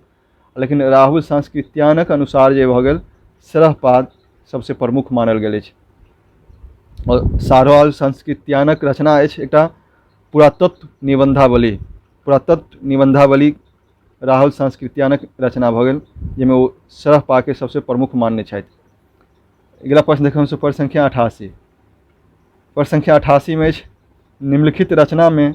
लेकिन राहुल सांस्कृत्यानक अनुसार जे भऽ गेल सरहपाद सबसँ प्रमुख मानल गेल अछि। आओर राहुल सांस्कृत्यानक रचना अछि एकटा पुरातत्व निबंधावली, पुरातत्व निबंधावली राहुल सांस्कृत्यानक रचना भऽ गेल जाहिमे ओ सरहपाके सबसँ प्रमुख मानने छथि। अगिला प्रश्न देखब हमसभ प्रश्न संख्या 88। प्रश्न संख्या 88 मे अछि निम्नलिखित रचनामे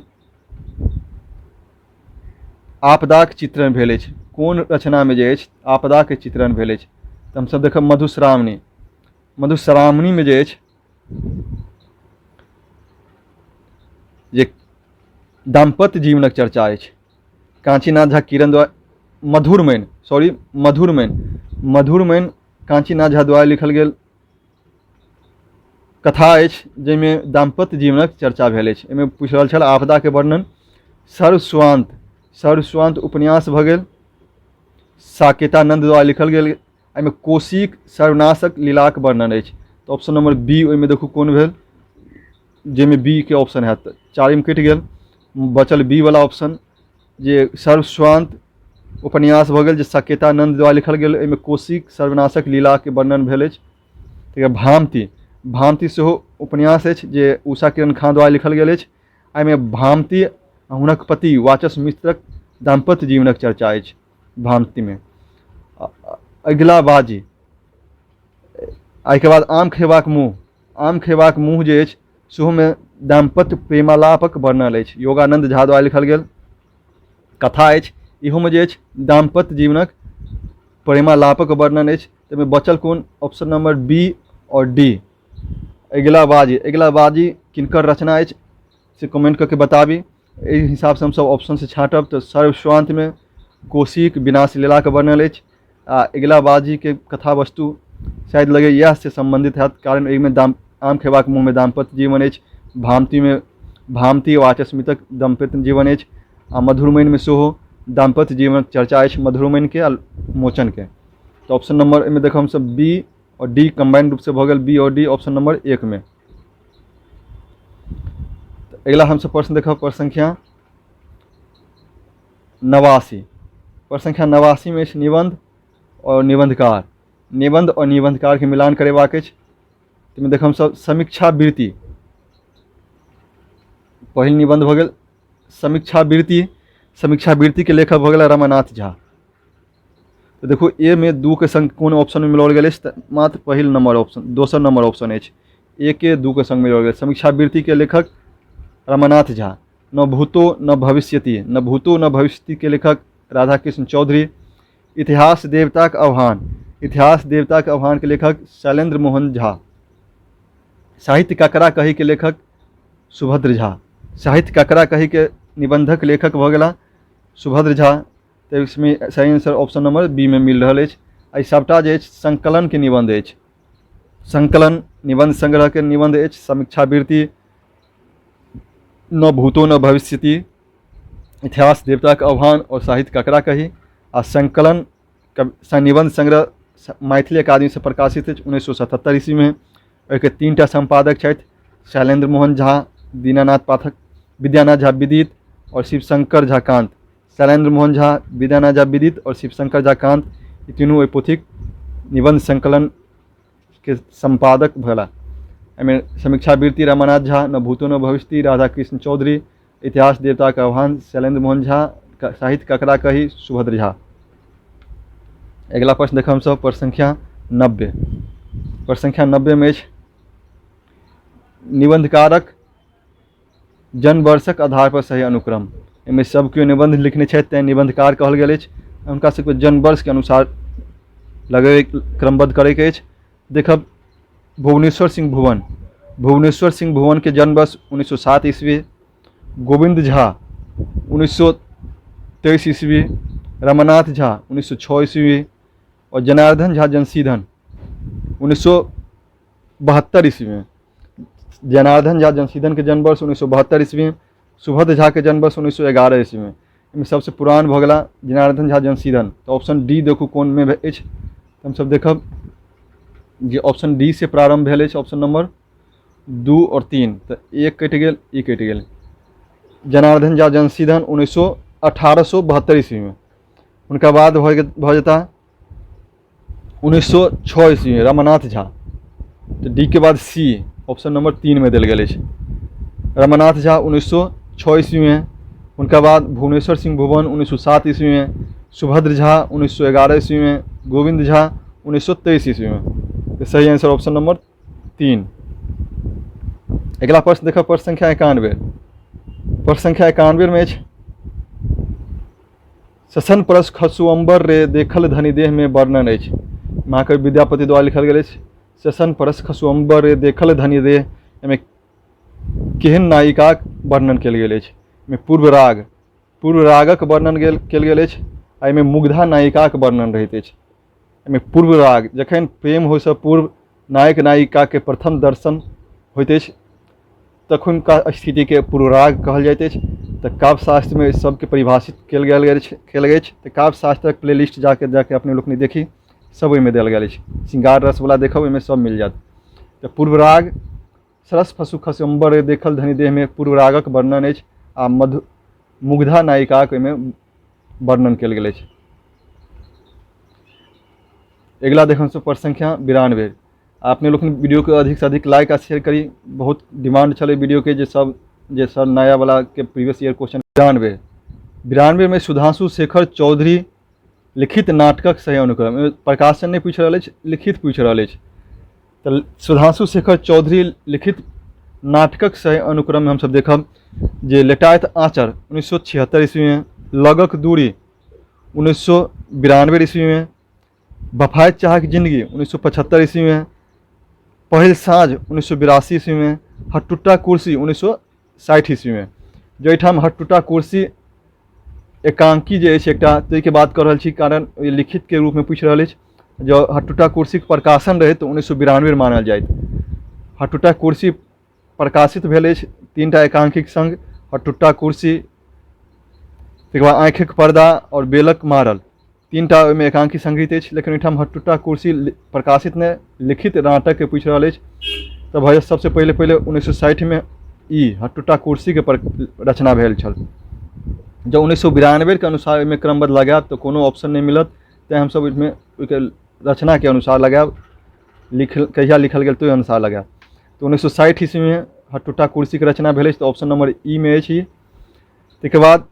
आपदाक चित्रण भेल अछि। कोन रचनामे जे अछि आपदाके चित्रण भेल अछि? तऽ हमसभ देखब मधुश्रावणी। मधुश्रावणीमे जे अछि जे दाम्पत्य जीवनक चर्चा अछि काञ्चीनाथ झा किरण द्वारा, मधुरमैन, सॉरी मधुरमैन, मधुरमैन काञ्चीनाथ झा द्वारा लिखल गेल कथा अछि जाहिमे दाम्पत्य जीवनक चर्चा भेल अछि? एहिमे पूछि रहल छल आपदाके वर्णन। सर्वस्वांत, सर्वस्वांत उपन्यास भऽ गेल, साकेतानंद द्वारा लिखल गेल। एहिमे कोशीक सर्वनाशक लीलाक वर्णन अछि। तऽ ऑप्शन नंबर बी ओहिमे देखू कोन भेल, जाहिमे बी के ऑप्शन हैत। चारिम कटि गेल, बचल बी वाला ऑप्शन जे सर्वस्वांत उपन्यास भऽ गेल जे साकेतानंद द्वारा लिखल गेल, एहिमे कोशीक सर्वनाशक लीलाके वर्णन भेल अछि। तकर भामती, भामती सेहो उपन्यास अछि जे उषा किरण खान द्वारा लिखल गेल अछि। एहिमे भामती आ हुनक पति वाचस मिश्रक दाम्पत्य जीवनक चर्चा अछि भामतीमे। अगिला बाजी, एहिके बाद आम खेबाक मुँह, आम खेबाक मुँह जे अछि सेहोमे दाम्पत्य प्रेमालापक वर्णन अछि। योगानन्द झा द्वारा लिखल गेल कथा अछि, इहोमे जे अछि दाम्पत्य जीवनक प्रेमालापक वर्णन अछि। ताहिमे बचल कोन? ऑप्शन नंबर बी आओर डी। अगिला बाजी, अगिला बाजी किनकर रचना अछि से कमेंट कऽ के बताबी। एहि हिसाबसँ हमसभ ऑप्शनसँ छाँटब तऽ सर्वस्वान्तमे कोशीक विनाश लीलाके वर्णन अछि आ अगिला बाजीके कथा वस्तु शायद लगैए इएहसँ सम्बन्धित हैत, कारण एहिमे दाम आम खेबाक मुँहमे दाम्पत्य जीवन अछि, भामतीमे भामती वाचस्मितक दाम्पत्य जीवन अछि आ मधुरमैनमे सेहो दाम्पत्य जीवनक चर्चा अछि मधुरमैनके आ मोचनके। तऽ ऑप्शन नंबर एहिमे देखब हमसभ बी आओर डी कम्बाइंड रूपसँ भऽ गेल, बी आओर डी ऑप्शन नंबर 1मे। अगिला हमसभ प्रश्न देखब प्रश्न संख्या 89। प्रश्न संख्या 89मे अछि निबंध आओर निबंधकार। निबंध आओर निबंधकारके मिलान करेबाक अछि। ताहिमे देखब हमसभ समीक्षावृत्ति, पहिल निबंध भऽ गेल समीक्षावृत्ति। समीक्षावृत्तिके लेखक भऽ गेल रमानाथ झा। तऽ देखू ए मे 2 के संग कोन ऑप्शनमे मिलाओल गेल अछि, तऽ मात्र पहिल नंबर ऑप्शन, दोसर नंबर ऑप्शन अछि ए के 2 के संग मिलाओल गेल। समीक्षावृत्तिके लेखक रमानाथ झा। न भूतो न भविष्यति, न भूतो न भविष्यति के लेखक राधाकृष्ण चौधरी। इतिहास देवताक आह्वान, इतिहास देवताक आह्वान के लेखक शैलेंद्र मोहन झा। साहित्य ककरा कही के लेखक सुभद्र झा। साहित्य ककरा कही के निबंधक लेखक भऽ गेला सुभद्र झा। तऽ इसमे सही आंसर ऑप्शन नंबर बी में मिल रहल अछि। एहि सभटा जे अछि संकलन के निबंध अछि, संकलन निबंध संग्रह के निबंध अछि। समीक्षावृत्ति, न भूतो न भविष्यति, इतिहास देवताक आह्वान और साहित्य ककरा कही आ संकलन निबंध संग्रह मैथिली अकादमी से प्रकाशित अछि 1977 ईस्वी में। ओहिके 3टा सम्पादक छथि, शैलेंद्र मोहन झा, दीनानाथ पाठक, विद्यानाथ झा विदित और शिवशंकर झा कांत। शैलेंद्र मोहन झा, विद्यानाथ झा विदित और शिवशंकर झा कांत ई तीनू ओहि पोथीक निबंध संकलन के सम्पादक भेला। एहिमे समीक्षावृत्ति रमानाथ झा, न भूतो न भविष्यति राधाकृष्ण चौधरी, इतिहास देवताक आह्वान शैलेंद्र मोहन झा, साहित्य ककरा कही सुभद्र झा। अगिला प्रश्न देखब हमसभ प्रश्न संख्या 90। प्रश्न संख्या 90 मे अछि निबंधकारक जन्मवर्षक आधार पर सही अनुक्रम। एहिमे सब केओ निबंध लिखने छथि तैं निबंधकार कहल गेल अछि। हुनका सबके जन्मवर्षके अनुसार लगै क्रमबद्ध करैके अछि। देखब भुवनेश्वर सिंह भुवन, भुवनेश्वर सिंह भुवन के जन्मवर्ष 1907 ईस्वी, गोविंद झा 1923 ईस्वी, रमानाथ झा 1906 ईस्वी और जनार्दन झा जनसीधन 1972 ईस्वी में। जनार्दन झा जनसीधन के जन्मवर्ष 1972 ईस्वी में, सुभद्र झा के जन्मवर्ष 1911 ईस्वी में। एहिमे सबसँ पुरान भऽ गेला जनार्दन झा जनसीधन। तऽ ऑप्शन डी देखू कोनमे अछि, हमसब देखब जे ऑप्शन डी से प्रारंभ भेल अछि ऑप्शन नंबर 2 और 3, तऽ एक कटि गेल, ई कटि गेल। जनार्दन झा जनसीधन 1872 ईस्वी में। हुनका बाद भऽ जेता 1906 ईस्वी में रमानाथ झा। तऽ डी के बाद सी ऑप्शन नंबर 3 में देल गेल अछि रमानाथ झा 1906 ईस्वी में। हुनका बाद भुवनेश्वर सिंह भुवन 1907 ईस्वी में, सुभद्र झा 1911 ईस्वी में, गोविंद झा 1923 ईस्वी में। तऽ सही आंसर ऑप्शन नंबर 3। अगिला प्रश्न देखब प्रश्न संख्या 91। प्रश्न संख्या 91 में अछि ससन परस खसु अम्बर रे देखल धनि देह में वर्णन अछि। महाकवि विद्यापति द्वारा लिखल गेल अछि ससन परस खसु अम्बर रे देखल धनि देह। एहिमे केहन नायिकाक वर्णन कयल गेल अछि? एहिमे पूर्व राग, पूर्व रागक वर्णन गेल कयल गेल अछि। एहिमे मुग्धा नायिकाक वर्णन रहैत अछि। एहिमे पूर्व राग जखन प्रेम होइसँ पूर्व नायक नायिकाके प्रथम दर्शन होइत अछि तखुनका स्थितिके पूर्वराग कहल जाइत अछि। तऽ काव्यशास्त्रमे सबके परिभाषित कयल गेल अछि कयल अछि। तऽ काव्यशास्त्रक प्ले लिस्ट जाके जाके अपने लोकनि देखी, सब ओहिमे देल गेल अछि। श्रृंगार रसवला देखब, ओहिमे सब मिल जायत। तऽ पूर्वराग सरस फसु खस अम्बर देखल धनि देहमे पूर्वरागक वर्णन अछि आ मधु मुग्धा नायिकाक ओहिमे वर्णन कयल गेल अछि। अगिला देखब हमसभ प्रश्न संख्या 92। अपने लोकनि वीडियोके अधिकसँ अधिक लाइक आ शेयर करी। बहुत डिमांड छलै वीडियोके जे सब जे सर नया वाला के प्रीवियस ईयर क्वेश्चन। 92 में सुधांशु शेखर चौधरी लिखित नाटकक सही अनुक्रम। प्रकाशन नहि पूछि रहल अछि, लिखित पूछि रहल अछि। तऽ सुधांशु शेखर चौधरी लिखित नाटकक सही अनुक्रममे हमसभ देखब जे लेटाइत आँचर 1976 ईस्वीमे, लगक दूरी 1992 ईस्वीमे, बफाइत चाहक जिंदगी 1975 ईस्वीमे, पहिल साँझ 1982 ईस्वीमे, हटटुट्टा कुर्सी 1960 ईस्वीमे। जाहिठाम हटटुट्टा कुर्सी एकांकी जे अछि एकटा, ताहिके बात कऽ रहल छी, कारण ओहि लिखितके रूपमे पूछि रहल अछि। जँ हटटुट्टा कुर्सीके प्रकाशन रहै तऽ 1992 मानल जाइत। हटटुट्टा कुर्सी प्रकाशित भेल अछि 3टा एकांकीक सङ्ग, हटटुट्टा कुर्सी, ताहिके बाद आँखिक पर्दा आओर बेलक मारल, 3टा ओहिमे एकांकी संगृहीत अछि। लेकिन ओहिठाम हटटुट्टा कुर्सी प्रकाशित नहि, लिखित नाटकके पूछि रहल अछि। तऽ भऽ सबसँ पहिले पहिले 1960मे ई हटटुट्टा कुर्सीके रचना भेल छल। जँ 1992के अनुसार ओहिमे क्रमबद्ध लगायब तऽ कोनो ऑप्शन नहि मिलत, तेँ हमसभ ओहिमे ओहिके रचनाके अनुसार लगायब, लिखल कहिया लिखल गेल ताहि अनुसार लगायब। तऽ 1960 ईस्वीमे हटटुट्टा कुर्सीके रचना भेल अछि, तऽ ऑप्शन नंबर ई मे अछि। ताहिके बाद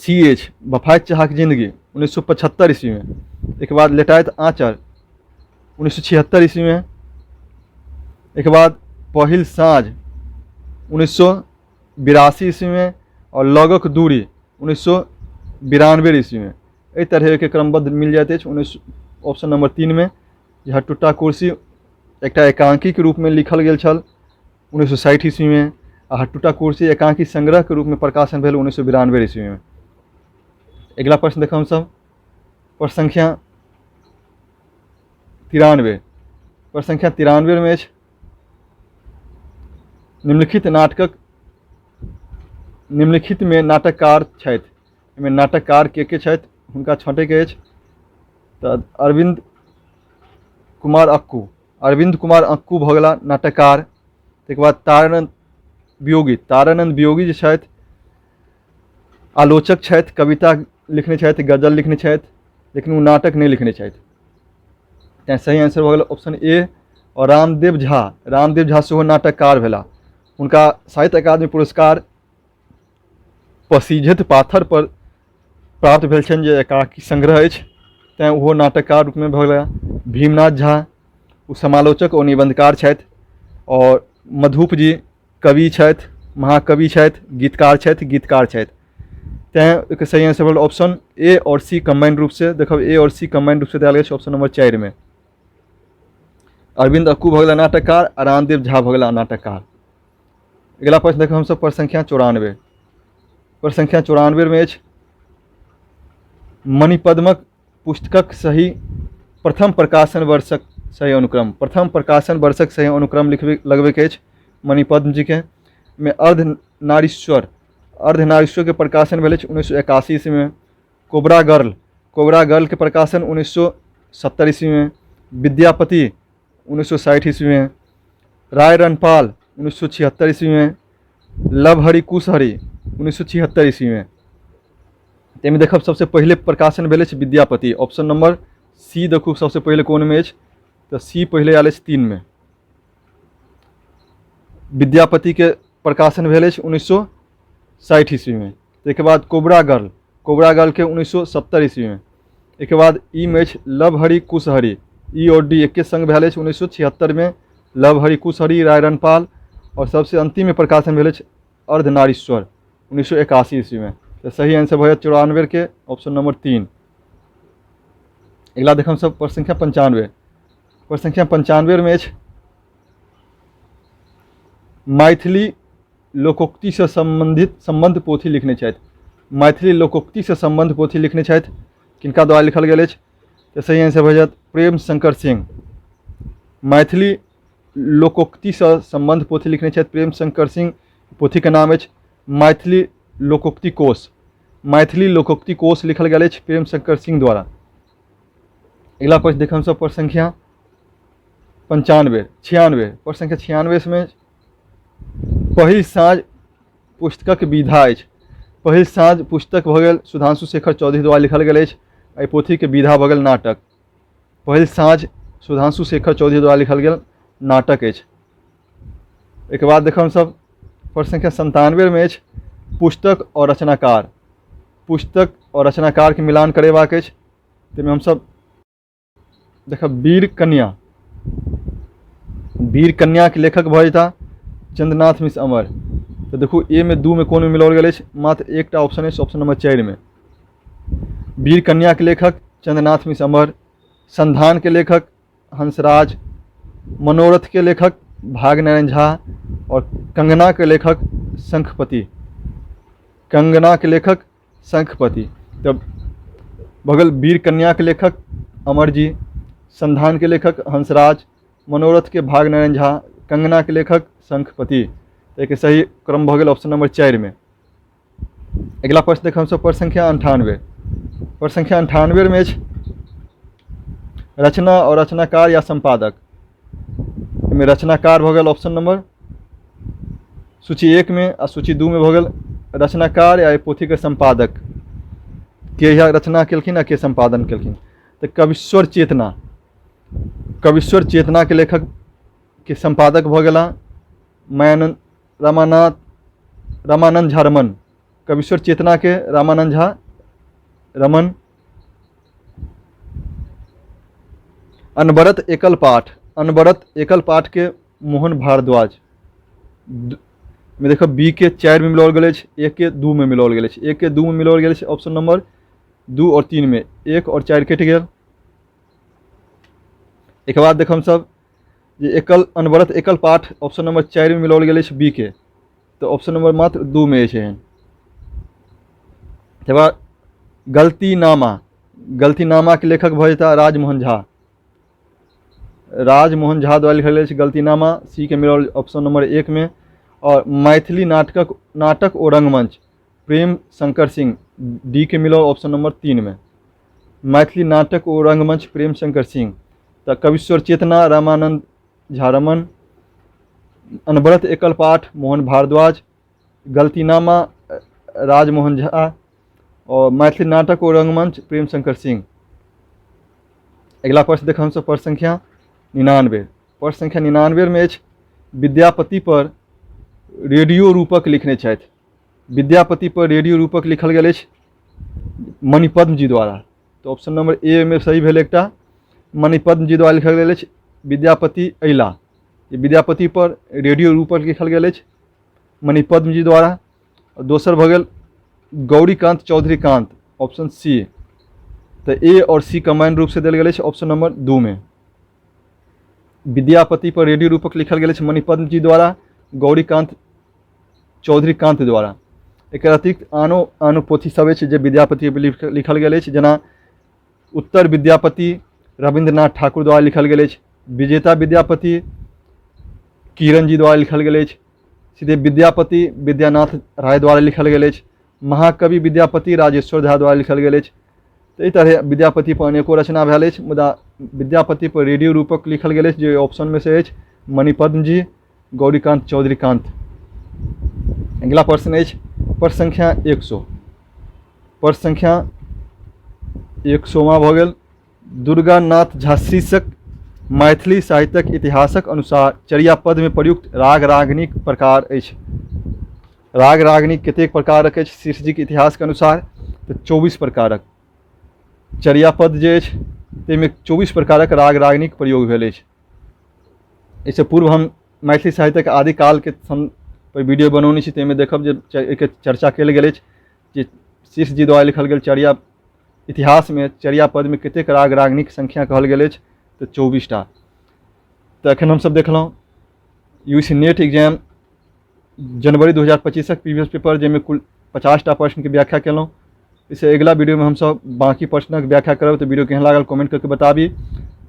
सी अछि बफाइत चाहक जिंदगी 1975 ईस्वीमे। ताहिके बाद लेटाइत आँचर 1976 ईस्वीमे। एहिके बाद पहिल साँझ 1982 ईस्वीमे आओर लगक दूरी 1992 ईस्वीमे। एहि तरहके क्रमबद्ध मिल जाइत अछि ऑप्शन नंबर 3मे जे हटटुट्टा कुर्सी एकटा एकांकीके रूपमे लिखल गेल छल 1960 ईस्वीमे आ हटटुट्टा कुर्सी एकांकी संग्रहके रूपमे प्रकाशन भेल 1992 ईस्वीमे। अगिला प्रश्न देखब हमसभ प्रश्न संख्या 93। प्रश्न संख्या 93मे अछि निम्नलिखित नाटकक निम्नलिखितमे नाटककार छथि। एहिमे नाटककार के के छथि हुनका छँटैके अछि। तऽ अरविन्द कुमार अक्कू, अरविन्द कुमार अक्कू भऽ गेला नाटककार। ताहिके बाद तारानन्द वियोगी, तारानन्द वियोगी जे छथि आलोचक छथि, कविता लिखने छथि, गजल लिखने छथि, लेकिन ओ नाटक नहि लिखने छथि, तेँ सही आंसर भऽ गेल ऑप्शन ए। आओर रामदेव झा, रामदेव झा सेहो नाटककार भेलाह। हुनका साहित्य अकादमी पुरस्कार पसीझैत पाथर पर प्राप्त भेल छनि जे एकांकी संग्रह अछि, तेँ ओहो नाटककार रूपमे भऽ गेला। भीमनाथ झा ओ समालोचक ओ निबन्धकार छथि। आओर मधुप जी कवि छथि, महाकवि छथि, गीतकार छथि, गीतकार छथि, तेँ एकर सही आंसर भेल ऑप्शन ए आओर सी कम्बाइंड रूपसँ। देखब ए आओर सी कम्बाइंड रूपसँ देल गेल छै ऑप्शन नंबर 4मे। अरविन्द अक्कू भऽ गेला नाटककार आ रामदेव झा भऽ गेला नाटककार। अगिला प्रश्न देखब हमसभ प्रश्न संख्या 94। प्रश्न संख्या 94मे अछि मणिपद्मक पुस्तकक सही प्रथम प्रकाशन वर्षक सही अनुक्रम। प्रथम प्रकाशन वर्षक सही अनुक्रम लिखबै लगबैके अछि मणिपद्म जीके मे। अर्धनारीश्वर, अर्धनारीश्वरके प्रकाशन भेल अछि 1981 ईस्वीमे। कोबरा गर्ल, कोबरा गर्लके प्रकाशन 1970 ईस्वीमे। विद्यापति 1960 ईस्वीमे। राय रणपाल 1976 ईस्वीमे। लवहरि कुशहरि 1976 ईस्वीमे। ताहिमे देखब सबसँ पहिले प्रकाशन भेल अछि विद्यापति, ऑप्शन नंबर सी। देखू सबसँ पहिले कोनमे अछि, तऽ सी पहिले आयल अछि 3मे। विद्यापतिके प्रकाशन भेल अछि 1960 ईस्वीमे। ताहिके बाद कोबरा गर्ल, कोबरा गर्लके 1970 ईस्वीमे। एहिके बाद ई मे अछि लवहरि कुशहरि, ई आओर डी एके संग भेल अछि 1976मे। लवहरि कुशहरि, राय रणपाल आओर सबसँ अन्तिममे प्रकाशन भेल अछि अर्धनारीश्वर 1981 ईस्वीमे। तऽ सही आंसर भऽ जायत 94के ऑप्शन नंबर 3। अगिला देखब सब प्रश्न संख्या 95। प्रश्न संख्या 95मे अछि मैथिली लोकोक्तिसँ सम्बन्धित सम्बन्ध पोथी लिखने छथि। मैथिली लोकोक्तिसँ सम्बन्ध पोथी लिखने छथि, किनका द्वारा लिखल गेल अछि? तऽ सही आंसर भऽ जायत प्रेम शंकर सिंह। मैथिली लोकोक्तिसँ सम्बन्ध पोथी लिखने छथि प्रेम शंकर सिंह। पोथीके नाम अछि मैथिली लोकोक्ति कोश। मैथिली लोकोक्ति कोश लिखल गेल अछि प्रेम शंकर सिंह द्वारा। अगिला प्रश्न देखब हमसभ प्रश्न संख्या 95 96। प्रश्न संख्या 96 में पहिल साँझ पुस्तकक विधा अछि। पहिल साँझ पुस्तक भऽ गेल सुधांशु शेखर चौधरी द्वारा लिखल गेल अछि। एहि पोथीके विधा भऽ गेल नाटक। पहिल साँझ सुधांशु शेखर चौधरी द्वारा लिखल गेल नाटक अछि। एहिके बाद देखब हमसभ प्रश्न संख्या 97 में अछि पुस्तक और रचनाकार। पुस्तक और रचनाकार के मिलान करेबाक अछि। ताहिमे हमसभ देखब वीर कन्या। वीर कन्याके लेखक भऽ जेताह चंद्रनाथ मिश्र अमर। तऽ देखू ए में 2 में कोन में मिलाओल गेल अछि, मात्र एकटा ऑप्शन अछि ऑप्शन नंबर 4 में। वीर कन्या के लेखक चंद्रनाथ मिश्र अमर, संधान के लेखक हंसराज, मनोरथ के लेखक भाग्यनारायण झा और कंगना के लेखक शंखपति। कंगना के लेखक शंखपति। तब भऽ गेल वीर कन्या के लेखक अमर जी, संधान के लेखक हंसराज, मनोरथ के भाग्यनारायण झा, कंगना के लेखक शंखपति। एहिके सही क्रम भऽ गेल ऑप्शन नंबर 4 में। अगिला प्रश्न देख हमसभ प्रश्न संख्या 98। प्रश्न संख्या 98 में अछि रचना और रचनाकार या संपादक। एहिमे रचनाकार भऽ गेल ऑप्शन नंबर सूची 1 में आ सूची 2 में भऽ गेल रचनाकार या पोथीके संपादक, के यह रचना केलखिन आ के संपादन केलखिन। तऽ कविश्वर चेतना, कविश्वर चेतना के लेखक के संपादक भऽ गेला मायानंद रमानाथ रामानंद झा रमन। कविश्वर चेतना के रामानंद झा रमन। अनवरत एकल पाठ, अनवरत एकल पाठ के मोहन भारद्वाज। में देखो बी के 4 में मिलाओल गेल अछि, 1 के 2 में मिलाओल गेल अछि, 1 के 2 में मिलाओल गेल अछि ऑप्शन नंबर 2 और 3 में, 1 और 4 कटि गेल। एक बाद देखो हमसब जे एकल अनवरत एकल पाठ ऑप्शन नंबर 4 में मिलाओल गेल अछि बी के, तो ऑप्शन नंबर मात्र 2 में अछि एहन। तकर बाद गलतीनामा, गलतीनामा के लेखक भऽ जेताह राजमोहन झा। राजमोहन झा द्वारा लिखल गेल अछि गलतीनामा, सी के मिलाओल ऑप्शन नंबर 1 में। और मैथिली नाटक ओ रंगमंच प्रेम शंकर सिंह, डी के मिलाओल ऑप्शन नंबर 3 में। मैथिली नाटक ओ रंगमंच प्रेम शंकर सिंह। तऽ कविश्वर चेतना रामानंद झा रमन, अनवरत एकल पाठ मोहन भारद्वाज, गलतीनामा राजमोहन झा और मैथिली नाटक और रंगमंच प्रेम शंकर सिंह। अगिला प्रश्न देख हमसब प्रश्न संख्या 99। प्रश्न संख्या 99 में अछि विद्यापति पर रेडियो रूपक लिखने छथि। विद्यापति पर रेडियो रूपक लिखल गेल अछि मणिपद्म जी द्वारा। तो ऑप्शन नंबर ए में सही भेल एकटा, मणिपद्म जी द्वारा लिखल गेल अछि विद्यापति अइला। ये विद्यापति पर रेडियो रूपक लिखल गेल अछि मणिपद्म जी द्वारा। और दोसर भऽ गेल गौरीकांत चौधरी कांत, ऑप्शन सी। तो ए और सी कंबाइन रूप से देल गेल अछि ऑप्शन नंबर 2 में। विद्यापति पर रेडियो रूपक लिखल गेल अछि मणिपद्म जी द्वारा, गौरीकांत चौधरी कांत द्वारा। एकर अतिरिक्त आनो आनो पोथी सब अछि जे विद्यापति पर लिखल गेल अछि, जेना उत्तर विद्यापति रविन्द्रनाथ ठाकुर द्वारा लिखल गेल अछि, विजेता विद्यापति किरण जी द्वारा लिखल गेल अछि, सीधे विद्यापति विद्यानाथ राय द्वारा लिखल गेल अछि, महाकवि विद्यापति राजेश्वर झा द्वारा लिखल गेल अछि। तऽ एहि तरहे विद्यापति पर अनेको रचना भेल अछि, मुदा विद्यापति पर रेडियो रूपक लिखल गेल अछि जे ऑप्शनमे से अछि मणिपद्म जी, गौरीकांत चौधरी कांत। अगिला प्रश्न अछि प्रश्न संख्या 100। प्रश्न संख्या 100 भऽ गेल दुर्गानाथ झा शीर्षक मैथिली साहित्यक इतिहासक अनुसार चर्यापद में प्रयुक्त राग रागिनीक प्रकार अछि। राग रागिनी कतेक प्रकारक अछि शीर्षजीक इतिहासके अनुसार? तऽ 24 प्रकारक। चर्यापद जे अछि ताहिमे 24 प्रकारक राग रागिनीक प्रयोग भेल अछि। एहिसँ पूर्व हम मैथिली साहित्यक आदिकालके पर वीडियो बनौने छी, ताहिमे देखब जे एहिके चर्चा कयल गेल अछि जे शीर्षजी द्वारा लिखल गेल चर्या इतिहासमे चर्यापदमे कतेक राग रागिनीक संख्या कहल गेल अछि तऽ 24 टा। तऽ एखन हमसब देखलहुँ you see net exam January 2025 previous paper, जाहिमे कुल 50 टा प्रश्नके व्याख्या केलहुँ। एहिसँ अगिला वीडियोमे हमसब बाँकी प्रश्नक व्याख्या करब। तऽ वीडियो केहन लागल कमेंट करके बताबी।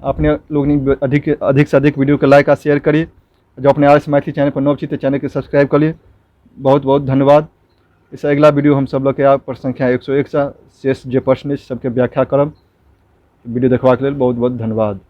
अपने लोकनि अधिक से अधिक वीडियोके लाइक आ शेयर करी। जँ अपने आर एस मैथिली चैनल पर नव छी तऽ चैनलके सब्सक्राइब कऽ ली। बहुत बहुत धन्यवाद। एहिसँ अगिला वीडियो हमसभ लऽ के आयब प्रश्न संख्या 101सँ शेष जे प्रश्न अछि सबके व्याख्या करब। वीडियो देखबाक लेल बहुत बहुत धन्यवाद।